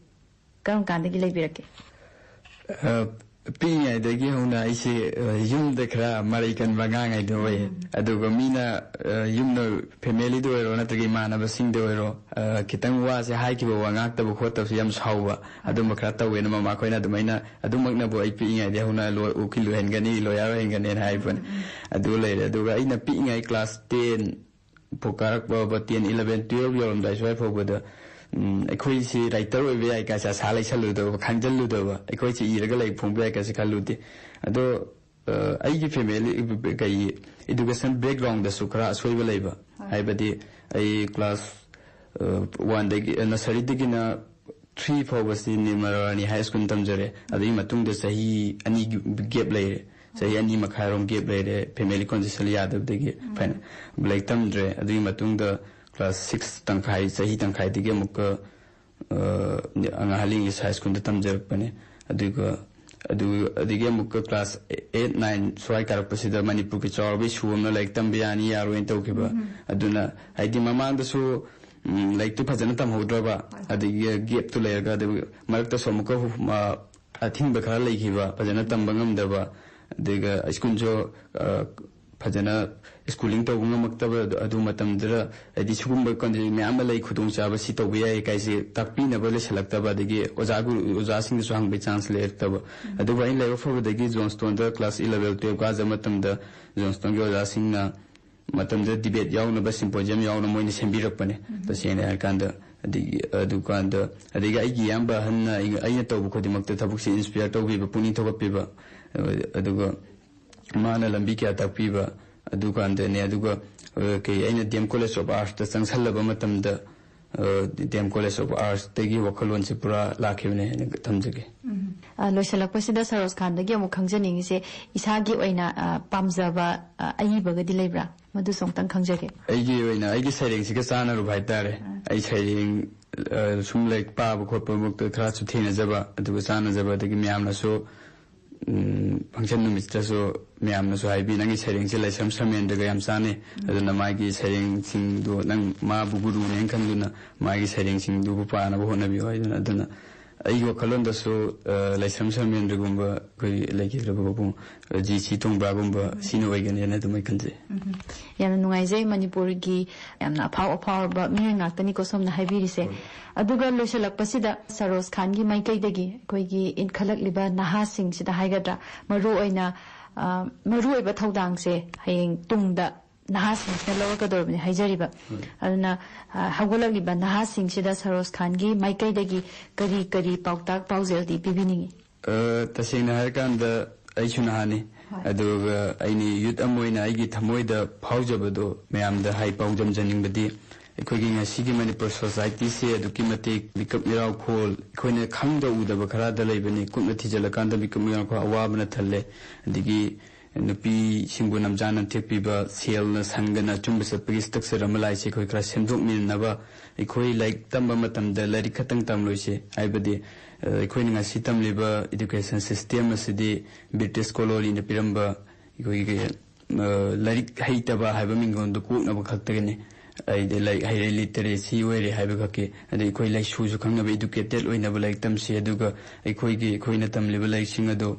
ꯀꯔꯝ ꯀꯥꯟꯗꯒꯤ ꯂꯩꯕꯤꯔꯛꯀꯦ? ꯑ, ꯄꯤꯛꯏꯉꯩꯗꯒꯤ ꯍꯧꯅ ꯑꯩꯁꯦ ꯑ, ꯌꯨꯝꯗ ꯈꯔ ꯃꯔꯩ ꯀꯟꯕ ꯑꯉꯥꯡ ꯍꯥꯏꯗꯣ ꯑꯣꯏꯌꯦ꯫ ꯑꯗꯨꯒ ꯃꯤꯅ ꯑ, ꯌꯨꯝꯗ, ꯐꯦꯃꯤꯂꯤꯗ ꯑꯣꯏꯔꯣ ꯅꯠꯇ꯭ꯔꯒ ꯏꯃꯥꯟꯅꯕꯁꯤꯡꯗ ꯑꯣꯏꯔꯣ, ꯑ, ꯈꯤꯇꯪ ꯋꯥꯁꯦ ꯍꯥꯏꯈꯤꯕ, ꯋꯥ ꯉꯥꯛꯇꯕ ꯈꯣꯠꯇꯕꯁꯦ ꯌꯥꯝ ꯁꯥꯎꯕ, ꯑꯗꯨꯝꯕ ꯈꯔ ꯇꯧꯋꯦꯅ ꯃꯃꯥꯈꯣꯏꯅ ꯑꯗꯨꯃꯥꯏꯅ, ꯑꯗꯨꯃꯛꯅꯕꯨ ꯑꯩ ꯄꯤꯛꯏꯉꯩꯗꯒꯤ ꯍꯧꯅ ꯂꯣ-, ꯎꯀꯤꯜ ꯑꯣꯏꯍꯟꯒꯅꯤ, ꯂꯣꯌꯔ ꯑꯣꯏꯍꯟꯒꯅꯤꯅ ꯍꯥꯏꯕꯅꯤ꯫ ꯑꯗꯨ ꯂꯩꯔꯦ꯫ ꯑꯗꯨꯒ ꯑꯩꯅ ꯄꯤꯛꯏꯉꯩ ꯀ꯭ꯂꯥꯁ ꯇꯦꯟ ꯐꯥꯎ ꯀꯥꯔꯛꯄ, ꯇꯦꯟ, ꯏꯂꯚꯦꯟ, ꯇꯨꯌꯦꯜꯞ ꯌꯧꯔꯝꯗꯥꯏ ꯁ꯭ꯋꯥꯏ ꯐꯥꯎꯕꯗ, ꯎꯝ, ꯑꯩꯈꯣꯏꯁꯤ ꯔꯥꯏꯇꯔ ꯑꯣꯏꯕ ꯌꯥꯏ ꯀꯥꯏꯁꯦ ꯑꯁꯥ ꯂꯩꯁꯜꯂꯨꯗꯕ, ꯈꯪꯖꯜꯂꯨꯗꯕ, ꯑꯩꯈꯣꯏꯁꯤ ꯏꯔꯒ ꯂꯩꯕ ꯐꯣꯡꯕ ꯌꯥꯏ ꯀꯥꯏꯁꯦ ꯈꯜꯂꯨꯗꯦ꯫ ꯑꯗꯣ ꯑ, ꯑꯩꯒꯤ ꯐꯦꯃꯤꯂꯤ, ꯀꯩ, ꯏꯗꯨꯀꯦꯁꯟ ꯕꯦꯛꯒ꯭ꯔꯥꯎꯟꯗꯁꯨ ꯈꯔ ꯑꯁꯣꯏꯕ ꯂꯩꯕ꯫ ꯍꯣꯏ꯫ ꯍꯥꯏꯕꯗꯤ ꯑꯩ ꯀ꯭ꯂꯥꯁ, ꯑ, ꯋꯥꯟꯗꯒꯤ, ꯑ, ꯅꯁꯔꯤꯗꯒꯤꯅ ꯊ꯭ꯔꯤ ꯐꯥꯎꯕꯁꯤ ꯅꯤꯔꯃꯂꯥ ꯔꯥꯅꯤ ꯍꯥꯏ ꯁ꯭ꯀꯨꯜ ꯇꯝꯖꯔꯦ꯫ ꯑꯗꯨꯒꯤ ꯃꯇꯨꯡꯗ ꯆꯍꯤ ꯑꯅꯤ ꯒꯦꯞ ꯂꯩꯔꯦ꯫ ꯆꯍꯤ ꯑꯅꯤ ꯃꯈꯥꯏꯔꯣꯝ ꯒꯦꯞ ꯂꯩꯔꯦ, ꯐꯦꯃꯤꯂꯤ ꯀꯣꯟꯗꯤꯁꯟ ꯌꯥꯗꯕꯗꯒꯤ꯫ ꯎꯝ꯫ ꯐꯥꯏꯅ-, ꯂꯥꯏꯔꯤꯛ ꯇꯝꯗ꯭ꯔꯦ꯫ ꯑꯗꯨꯒꯤ ꯃꯇꯨꯡꯗ ꯀ꯭ꯂꯥꯁ ꯁꯤꯛꯁ ꯇꯪꯈꯥꯏ, ꯆꯍꯤ ꯇꯪꯈꯥꯏꯗꯒꯤ ꯑꯃꯨꯛꯀ ꯑ, ꯑꯉꯥꯡ ꯍꯂꯤꯡ ꯏꯪꯂꯤꯁ ꯍꯥꯏ ꯁ꯭ꯀꯨꯜꯗ ꯇꯝꯖꯔꯛꯄꯅꯦ꯫ ꯑꯗꯨꯒ ꯑꯗꯨ, ꯑꯗꯒꯤ ꯑꯃꯨꯛꯀ ꯀ꯭ꯂꯥꯁ ꯑꯩꯠ, ꯅꯥꯏꯟ ꯁ꯭ꯋꯥꯏ ꯀꯥꯔꯛꯄꯁꯤꯗ ꯃꯅꯤꯄꯨꯔꯒꯤ ꯆꯥꯎꯔꯕ ꯏꯁꯨ ꯑꯃꯅ ꯂꯥꯏꯔꯤꯛ ꯇꯝꯕ ꯌꯥꯅꯤ ꯌꯥꯔꯣꯏꯅ ꯇꯧꯈꯤꯕ꯫ ꯎꯝ꯫ ꯑꯗꯨꯅ ꯍꯥꯏꯗꯤ ꯃꯃꯥꯡꯗꯁꯨ, ꯎꯝ, ꯂꯥꯏꯔꯤꯛꯇꯨ ꯐꯖꯅ ꯇꯝꯍꯧꯗ꯭ꯔꯕ, ꯍꯣꯏ꯫ ꯑꯗꯒꯤ ꯒꯦꯞꯇꯨ ꯂꯩꯔꯒ, ꯑꯗꯨ ꯃꯔꯛꯇꯁꯨ ꯑꯃꯨꯛꯀ, ꯃ-, ꯑꯊꯤꯡꯕ ꯈꯔ ꯂꯩꯈꯤꯕ, ꯐꯖꯅ ꯇꯝꯕ ꯉꯝꯗꯕ, ꯑꯗꯨꯒ ꯁ꯭ꯀꯨꯜꯁꯨ, ꯑ, ꯐꯖꯅ ꯁ꯭ꯀꯨꯂꯤꯡ ꯇꯧꯕ ꯉꯝꯃꯛꯇꯕ ꯑꯗꯨ, ꯑꯗꯨ ꯃꯇꯝꯗꯨꯗ, ꯍꯥꯏꯗꯤ ꯁꯤꯒꯨꯝꯕ ꯀꯟꯗꯤꯁꯟ ꯃꯌꯥꯝ ꯑꯃ ꯂꯩ, ꯈꯨꯗꯣꯡꯆꯥꯕ ꯁꯤ ꯇꯧꯕ ꯌꯥꯏ ꯀꯥꯏꯁꯦ ꯇꯥꯛꯄꯤꯅꯕ ꯂꯩꯁꯜꯂꯛꯇꯕ, ꯑꯗꯒꯤ ꯑꯣꯖꯥ ꯒꯨꯔꯨ, ꯑꯣꯖꯥꯁꯤꯡꯗꯁꯨ ꯍꯪꯕꯒꯤ ꯆꯥꯟꯁ ꯂꯩꯔꯛꯇꯕ꯫ ꯑꯗꯨꯕꯨ ꯑꯩꯅ ꯂꯥꯏꯕꯛ ꯐꯕꯗꯒꯤ ꯖꯣꯟꯁꯇꯣꯟꯗ ꯀ꯭ꯂꯥꯁ ꯏꯂꯚꯦꯟ, ꯇꯨꯌꯦꯜꯞ ꯀꯥꯖꯕ ꯃꯇꯝꯗ ꯖꯣꯟꯁꯇꯣꯟꯒꯤ ꯑꯣꯖꯥꯁꯤꯡꯅ ꯃꯇꯝꯗꯨꯗ ꯗꯤꯕꯦꯠ ꯌꯥꯎꯅꯕ, ꯁꯤꯝꯄꯣꯖꯤꯌꯝ ꯌꯥꯎꯅꯕ ꯃꯣꯏꯅ ꯁꯦꯝꯕꯤꯔꯛꯄꯅꯦ꯫ ꯎꯝ꯫ ꯇꯁꯦꯡꯅ ꯍꯥꯏꯔꯀꯥꯟꯗ, ꯑꯗꯒꯤ ꯑꯗꯨꯀꯥꯟꯗ, ꯑꯗꯒꯤ ꯑꯩꯒꯤ ꯏꯌꯥꯝꯕ ꯑꯍꯟꯅ ꯑꯩ-, ꯑꯩꯅ ꯇꯧꯕ ꯈꯨꯗꯤꯡꯃꯛꯇ ꯊꯕꯛꯁꯦ ꯏꯟꯁꯄꯤꯌꯔ ꯇꯧꯕꯤꯕ, ꯄꯨꯛꯅꯤꯡ ꯊꯧꯒꯠꯄꯤꯕ, ꯑꯗꯨꯒ ꯃꯥꯅ ꯂꯝꯕꯤ ꯀꯌꯥ ꯇꯥꯛꯄꯤꯕ, ꯑꯗꯨꯀꯥꯟꯗꯅꯦ꯫ ꯑꯗꯨꯒ, ꯑ, ꯀꯩ, ꯑꯩꯅ ꯗꯤ ꯑꯦꯝ ꯀꯣꯂꯦꯖ ꯑꯣꯐ ꯑꯥꯔꯠꯁꯇ ꯆꯪꯁꯜꯂꯕ ꯃꯇꯝꯗ, ꯗꯤ ꯑꯦꯝ ꯀꯣꯂꯦꯖ ꯑꯣꯐ ꯑꯥꯔꯠꯁꯇꯒꯤ ꯋꯥꯈꯜꯂꯣꯟꯁꯦ ꯄꯨꯔꯥ ꯂꯥꯛꯈꯤꯕꯅꯦ ꯍꯥꯏꯅ ꯊꯝꯖꯒꯦ꯫ ꯑ, ꯂꯣꯏꯁꯤꯜꯂꯛꯄꯁꯤꯗ ꯁꯔꯣꯖ ꯈꯥꯟꯗꯒꯤ ꯑꯃꯨꯛ ꯈꯪꯖꯅꯤꯡꯉꯤꯁꯦ, ꯏꯁꯥꯒꯤ ꯑꯣꯏꯅ, ꯑ, ꯄꯥꯝꯖꯕ, ꯑ, ꯑꯏꯕꯒꯗꯤ ꯂꯩꯕ꯭ꯔꯥ? ꯃꯗꯨꯁꯨ ꯑꯃꯨꯛꯇꯪ ꯈꯪꯖꯒꯦ꯫ ꯑꯩꯒꯤ ꯑꯣꯏꯅ ꯑꯩꯒꯤ ꯁꯩꯔꯦꯡꯁꯤꯒ ꯆꯥꯟꯅꯔꯨꯕ ꯍꯥꯏꯇꯥꯔꯦ꯫ ꯑꯩ ꯁꯩꯔꯦꯡ, ꯑ, ꯁꯨꯝ ꯂꯥꯏꯔꯤꯛ ꯄꯥꯕ ꯈꯣꯠꯄ ꯃꯛꯇ ꯈꯔꯁꯨ ꯊꯦꯡꯅꯖꯕ, ꯑꯗꯨꯒ ꯆꯥꯟꯅꯖꯕ, ꯑꯗꯒꯤ ꯃꯌꯥꯝꯅꯁꯨ, ꯎꯝ, ꯐꯪꯁꯟ ꯅꯨꯃꯤꯠꯇꯁꯨ ꯃꯌꯥꯝꯅꯁꯨ ꯍꯥꯏꯕꯤ, "ꯅꯪꯒꯤ ꯁꯩꯔꯦꯡꯁꯦ ꯂꯥꯏꯁ꯭ꯔꯝ ꯁꯔꯃꯦꯟꯗ꯭ꯔꯒ ꯌꯥꯝ ꯆꯥꯟꯅꯩ", ꯑꯗꯨꯅ ꯃꯥꯒꯤ ꯁꯩꯔꯦꯡꯁꯤꯡꯗꯣ ꯅꯪ ꯃꯥꯕꯨ ꯒꯨꯔꯨꯅꯦꯅ ꯈꯟꯗꯨꯅ ꯃꯥꯒꯤ ꯁꯩꯔꯦꯡꯁꯤꯡꯗꯨꯕꯨ ꯄꯥꯅꯕ ꯍꯣꯠꯅꯕꯤꯌꯨ ꯍꯥꯏꯗꯨꯅ꯫ ꯑꯗꯨꯅ ꯑꯩꯒꯤ ꯋꯥꯈꯜꯂꯣꯟꯗꯁꯨ, ꯑ, ꯂꯥꯏꯁ꯭ꯔꯝ ꯁꯔꯃꯦꯟꯗ꯭ꯔꯒꯨꯝꯕ, ꯑꯩꯈꯣꯏ ꯂꯩꯈꯤꯗ꯭ꯔꯕ ꯄꯥꯕꯨꯡ, ꯑ, ꯖꯤ ꯁꯤ ꯇꯣꯡꯕ꯭ꯔꯥꯒꯨꯝꯕ ꯁꯤꯅ ꯑꯣꯏꯒꯅꯤꯅ ꯑꯗꯨꯃꯥꯏꯅ ꯈꯟꯖꯩ꯫ ꯌꯥꯝꯅ ꯅꯨꯡꯉꯥꯏꯖꯩ, ꯃꯅꯤꯄꯨꯔꯒꯤ ꯌꯥꯝꯅ ꯑꯐꯥꯎ ꯑꯐꯥꯎꯔꯕ ꯃꯤꯑꯣꯏ ꯉꯥꯛꯇꯅꯤꯀꯣ ꯁꯣꯝꯅ ꯍꯥꯏꯕꯤꯔꯤꯁꯦ꯫ ꯑꯗꯨꯒ ꯂꯣꯏꯁꯤꯜꯂꯛꯄꯁꯤꯗ ꯁꯔꯣꯖ ꯈꯥꯟꯒꯤ ꯃꯥꯏꯀꯩꯗꯒꯤ ꯑꯩꯈꯣꯏꯒꯤ ꯏꯟꯈꯠꯂꯛꯂꯤꯕ ꯅꯍꯥꯁꯤꯡꯁꯤꯗ ꯍꯥꯏꯒꯗ꯭ꯔꯥ, ꯃꯔꯨꯑꯣꯏꯅ, ꯑ, ꯃꯔꯨꯑꯣꯏꯕ ꯊꯧꯗꯥꯡꯁꯦ ꯍꯌꯦꯡ ꯇꯨꯡꯗ ꯅꯍꯥꯁꯤꯡꯁꯤꯅ ꯂꯧꯔꯛꯀꯗꯧꯔꯕꯅꯤ ꯍꯥꯏꯖꯔꯤꯕ꯫ ꯑꯗꯨꯅ, ꯑ, ꯍꯧꯒꯠꯂꯛꯂꯤꯕ ꯅꯍꯥꯁꯤꯡꯁꯤꯗ ꯁꯔꯣꯖ ꯈꯥꯟꯒꯤ ꯃꯥꯏꯀꯩꯗꯒꯤ ꯀꯔꯤ ꯀꯔꯤ ꯄꯥꯎꯇꯥꯛ ꯄꯥꯎꯖꯦꯜꯗꯤ ꯄꯤꯕꯤꯅꯤꯡꯏ? ꯑ, ꯇꯁꯦꯡꯅ ꯍꯥꯏꯔꯀꯥꯟꯗ ꯑꯩꯁꯨ ꯅꯍꯥꯅꯤ꯫ ꯑꯗꯨꯒ ꯑꯩꯅ ꯌꯨꯠ ꯑꯃ ꯑꯣꯏꯅ ꯑꯩꯒꯤ ꯊꯃꯣꯏꯗ ꯐꯥꯎꯖꯕꯗꯣ ꯃꯌꯥꯝꯗ ꯍꯥꯏ ꯄꯥꯎꯗꯝꯖꯅꯤꯡꯕꯗꯤ, ꯑꯩꯈꯣꯏꯒꯤ ꯉꯁꯤꯒꯤ ꯃꯅꯤꯄꯨꯔ ꯁꯣꯁꯥꯏꯇꯤꯁꯦ ꯑꯗꯨꯛꯀꯤ ꯃꯇꯤꯛ ꯃꯤꯀꯞ ꯃꯤꯔꯥꯎꯈꯣꯜ ꯑꯩꯈꯣꯏꯅ ꯈꯪꯗ ꯎꯗꯕ ꯈꯔꯗ ꯂꯩꯕꯅꯤ꯫ ꯀꯨꯞꯅ ꯊꯤꯖꯤꯜꯂꯀꯥꯟꯗ ꯃꯤꯀꯞ ꯃꯤꯔꯥꯎꯈꯣꯜ ꯑꯋꯥꯕꯅ ꯊꯜꯂꯦ꯫ ꯑꯗꯒꯤ ꯅꯨꯄꯤꯁꯤꯡꯕꯨ ꯅꯝꯖꯥꯅ ꯊꯦꯛꯄꯤꯕ, ꯁꯦꯜꯅ ꯁꯪꯗꯅ ꯑꯆꯨꯝꯕ ꯆꯠꯄꯒꯤ ꯁ꯭ꯇ꯭ꯔꯛꯆꯔ ꯑꯃ ꯂꯥꯛꯏꯁꯦ ꯑꯩꯈꯣꯏ ꯈꯔ ꯁꯦꯝꯗꯣꯛꯃꯤꯟꯅꯅꯕ ꯑꯩꯈꯣꯏ ꯂꯥꯏꯔꯤꯛ ꯇꯝꯕ ꯃꯇꯝꯗ ꯂꯥꯏꯔꯤꯛ ꯈꯛꯇꯪ ꯇꯝꯂꯣꯏꯁꯦ꯫ ꯍꯥꯏꯕꯗꯤ, ꯑ, ꯑꯩꯈꯣꯏꯅ ꯉꯁꯤ ꯇꯝꯂꯤꯕ ꯏꯗꯨꯀꯦꯁꯟ ꯁꯤꯁꯇꯦꯝ ꯑꯁꯤꯗꯤ ꯕ꯭ꯔꯤꯇꯤꯁ ꯀꯣꯂꯣꯅꯤꯅ ꯄꯤꯔꯝꯕ ꯑꯩꯈꯣꯏꯒꯤ, ꯑ, ꯂꯥꯏꯔꯤꯛ ꯍꯩꯇꯕ ꯍꯥꯏꯕ ꯃꯤꯡꯒꯣꯟꯗꯣ ꯀꯣꯛꯅꯕ ꯈꯛꯇꯒꯤꯅꯤ꯫ ꯍꯥꯏꯗꯤ ꯂꯥꯏꯔꯤꯛ ꯍꯩꯔꯦ, ꯂꯤꯇꯔꯦꯁꯤ ꯑꯣꯏꯔꯦ ꯍꯥꯏꯕ ꯈꯛꯀꯤ, ꯑꯗꯩ ꯑꯩꯈꯣꯏ ꯂꯥꯏꯁꯨꯁꯨ ꯈꯪꯅꯕ, ꯏꯗꯨꯀꯦꯇꯦꯠ ꯑꯣꯏꯅꯕ ꯂꯥꯏꯔꯤꯛ ꯇꯝꯁꯤ꯫ ꯑꯗꯨꯒ ꯑꯩꯈꯣꯏꯒꯤ, ꯑꯩꯈꯣꯏꯅ ꯇꯝꯂꯤꯕ ꯂꯥꯏꯔꯤꯛꯁꯤꯡ ꯑꯗꯨ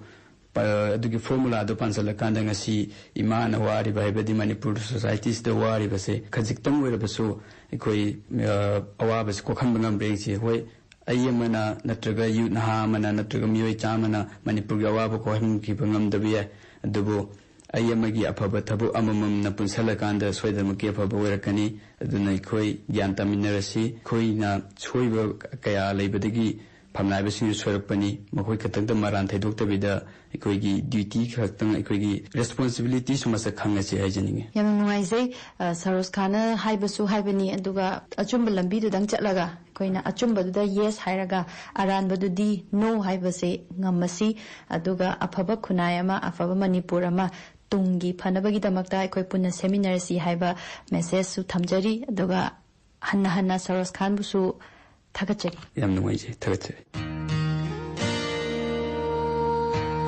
ꯄ-, ꯑꯗꯨꯒꯤ ꯐꯣꯔꯃꯨꯂꯥꯗꯣ ꯄꯥꯟꯁꯤꯜꯂꯀꯥꯟꯗ ꯉꯁꯤ ꯏꯃꯥꯅ ꯋꯥꯔꯤꯕ, ꯍꯥꯏꯕꯗꯤ ꯃꯅꯤꯄꯨꯔ ꯁꯣꯁꯥꯏꯇꯤꯁꯤꯗ ꯋꯥꯔꯤꯕꯁꯦ ꯈꯖꯤꯛꯇꯪ ꯑꯣꯏꯔꯕꯁꯨ ꯑꯩꯈꯣꯏ, ꯑ, ꯑꯋꯥꯕꯁꯤ ꯀꯣꯛꯍꯟꯕ ꯉꯝꯕ꯭ꯔꯥ ꯌꯦꯡꯁꯤ꯫ ꯍꯣꯏ, ꯑꯩ ꯑꯃꯅ ꯅꯠꯇ꯭ꯔꯒ ꯌꯨꯠ ꯅꯍꯥ ꯑꯃꯅ ꯅꯠꯇ꯭ꯔꯒ ꯃꯤꯑꯣꯏ ꯆꯥꯝꯃꯅ ꯃꯅꯤꯄꯨꯔꯒꯤ ꯑꯋꯥꯕ ꯀꯣꯛꯍꯟꯈꯤꯕ ꯉꯝꯗꯕ ꯌꯥꯏ, ꯑꯗꯨꯕꯨ ꯑꯩ ꯑꯃꯒꯤ ꯑꯐꯕ ꯊꯕꯛ ꯑꯃꯃꯝꯅ ꯄꯨꯟꯁꯤꯜꯂꯀꯥꯟꯗ ꯁꯣꯏꯗꯅꯃꯛꯀꯤ ꯑꯐꯕ ꯑꯣꯏꯔꯛꯀꯅꯤ꯫ ꯑꯗꯨꯅ ꯑꯩꯈꯣꯏ ꯒ꯭ꯌꯥꯟ ꯇꯥꯃꯤꯟꯅꯔꯁꯤ꯫ ꯑꯩꯈꯣꯏꯅ ꯁꯣꯏꯕ ꯀꯌꯥ ꯂꯩꯕꯗꯒꯤ ꯐꯝꯅꯥꯏꯕꯁꯤꯡꯁꯨ ꯁꯣꯏꯔꯛꯄꯅꯤ꯫ ꯃꯈꯣꯏ ꯈꯛꯇꯪꯗ ꯃꯔꯥꯟ ꯊꯩꯗꯣꯛꯇꯕꯤꯗ ꯑꯩꯈꯣꯏꯒꯤ duty ꯈꯛꯇꯪ, ꯑꯩꯈꯣꯏꯒꯤ responsibilityꯁꯨ ꯃꯁꯛ ꯈꯪꯅꯁꯤ ꯍꯥꯏꯖꯅꯤꯡꯉꯤ꯫ ꯌꯥꯝꯅ ꯅꯨꯡꯉꯥꯏꯖꯩ꯫ ꯑ, ꯁꯔꯣꯖ ꯈꯥꯟꯅ ꯍꯥꯏꯕꯁꯨ ꯍꯥꯏꯕꯅꯤ, ꯑꯗꯨꯒ ꯑꯆꯨꯝꯕ ꯂꯝꯕꯤꯗꯨꯗꯪ ꯆꯠꯂꯒ ꯑꯩꯈꯣꯏꯅ ꯑꯆꯨꯝꯕꯗꯨꯗ yes ꯍꯥꯏꯔꯒ ꯑꯔꯥꯟꯕꯗꯨꯗꯤ no ꯍꯥꯏꯕꯁꯦ ꯉꯝꯃꯁꯤ꯫ ꯑꯗꯨꯒ ꯑꯐꯕ ꯈꯨꯟꯅꯥꯏ ꯑꯃ, ꯑꯐꯕ ꯃꯅꯤꯄꯨꯔ ꯑꯃ ꯇꯨꯡꯒꯤ ꯐꯅꯕꯒꯤꯗꯃꯛꯇ ꯑꯩꯈꯣꯏ ꯄꯨꯟꯅ ꯁꯦꯝꯃꯤꯟꯅꯔꯁꯤ ꯍꯥꯏꯕ messageꯁꯨ ꯊꯝꯖꯔꯤ꯫ ꯑꯗꯨꯒ ꯍꯟꯅ ꯍꯟꯅ ꯁꯔꯣꯖ ꯈꯥꯟꯕꯨꯁꯨ ꯊꯥꯒꯠꯆꯔꯤ꯫ ꯌꯥꯝ ꯅꯨꯡꯉꯥꯏꯖꯩ, ꯊꯥꯒꯠꯆꯔꯤ꯫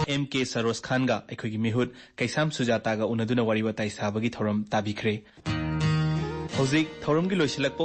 ꯑꯦꯝ ꯀꯦ ꯁꯔꯣꯖ ꯈꯥꯟꯒ ꯑꯩꯈꯣꯏꯒꯤ ꯃꯤꯍꯨꯠ ꯀꯩꯁꯥꯝ ꯁꯨꯖꯥꯇꯥꯒ ꯎꯅꯗꯨꯅ ꯋꯥꯔꯤ ꯋꯥꯇꯥꯏ ꯁꯥꯕꯒꯤ ꯊꯧꯔꯝ ꯇꯥꯕꯤꯈ꯭ꯔꯦ꯫ ꯍꯧꯖꯤꯛ ꯊꯧꯔꯝꯒꯤ ꯂꯣꯏꯁꯤꯜꯂꯛꯄ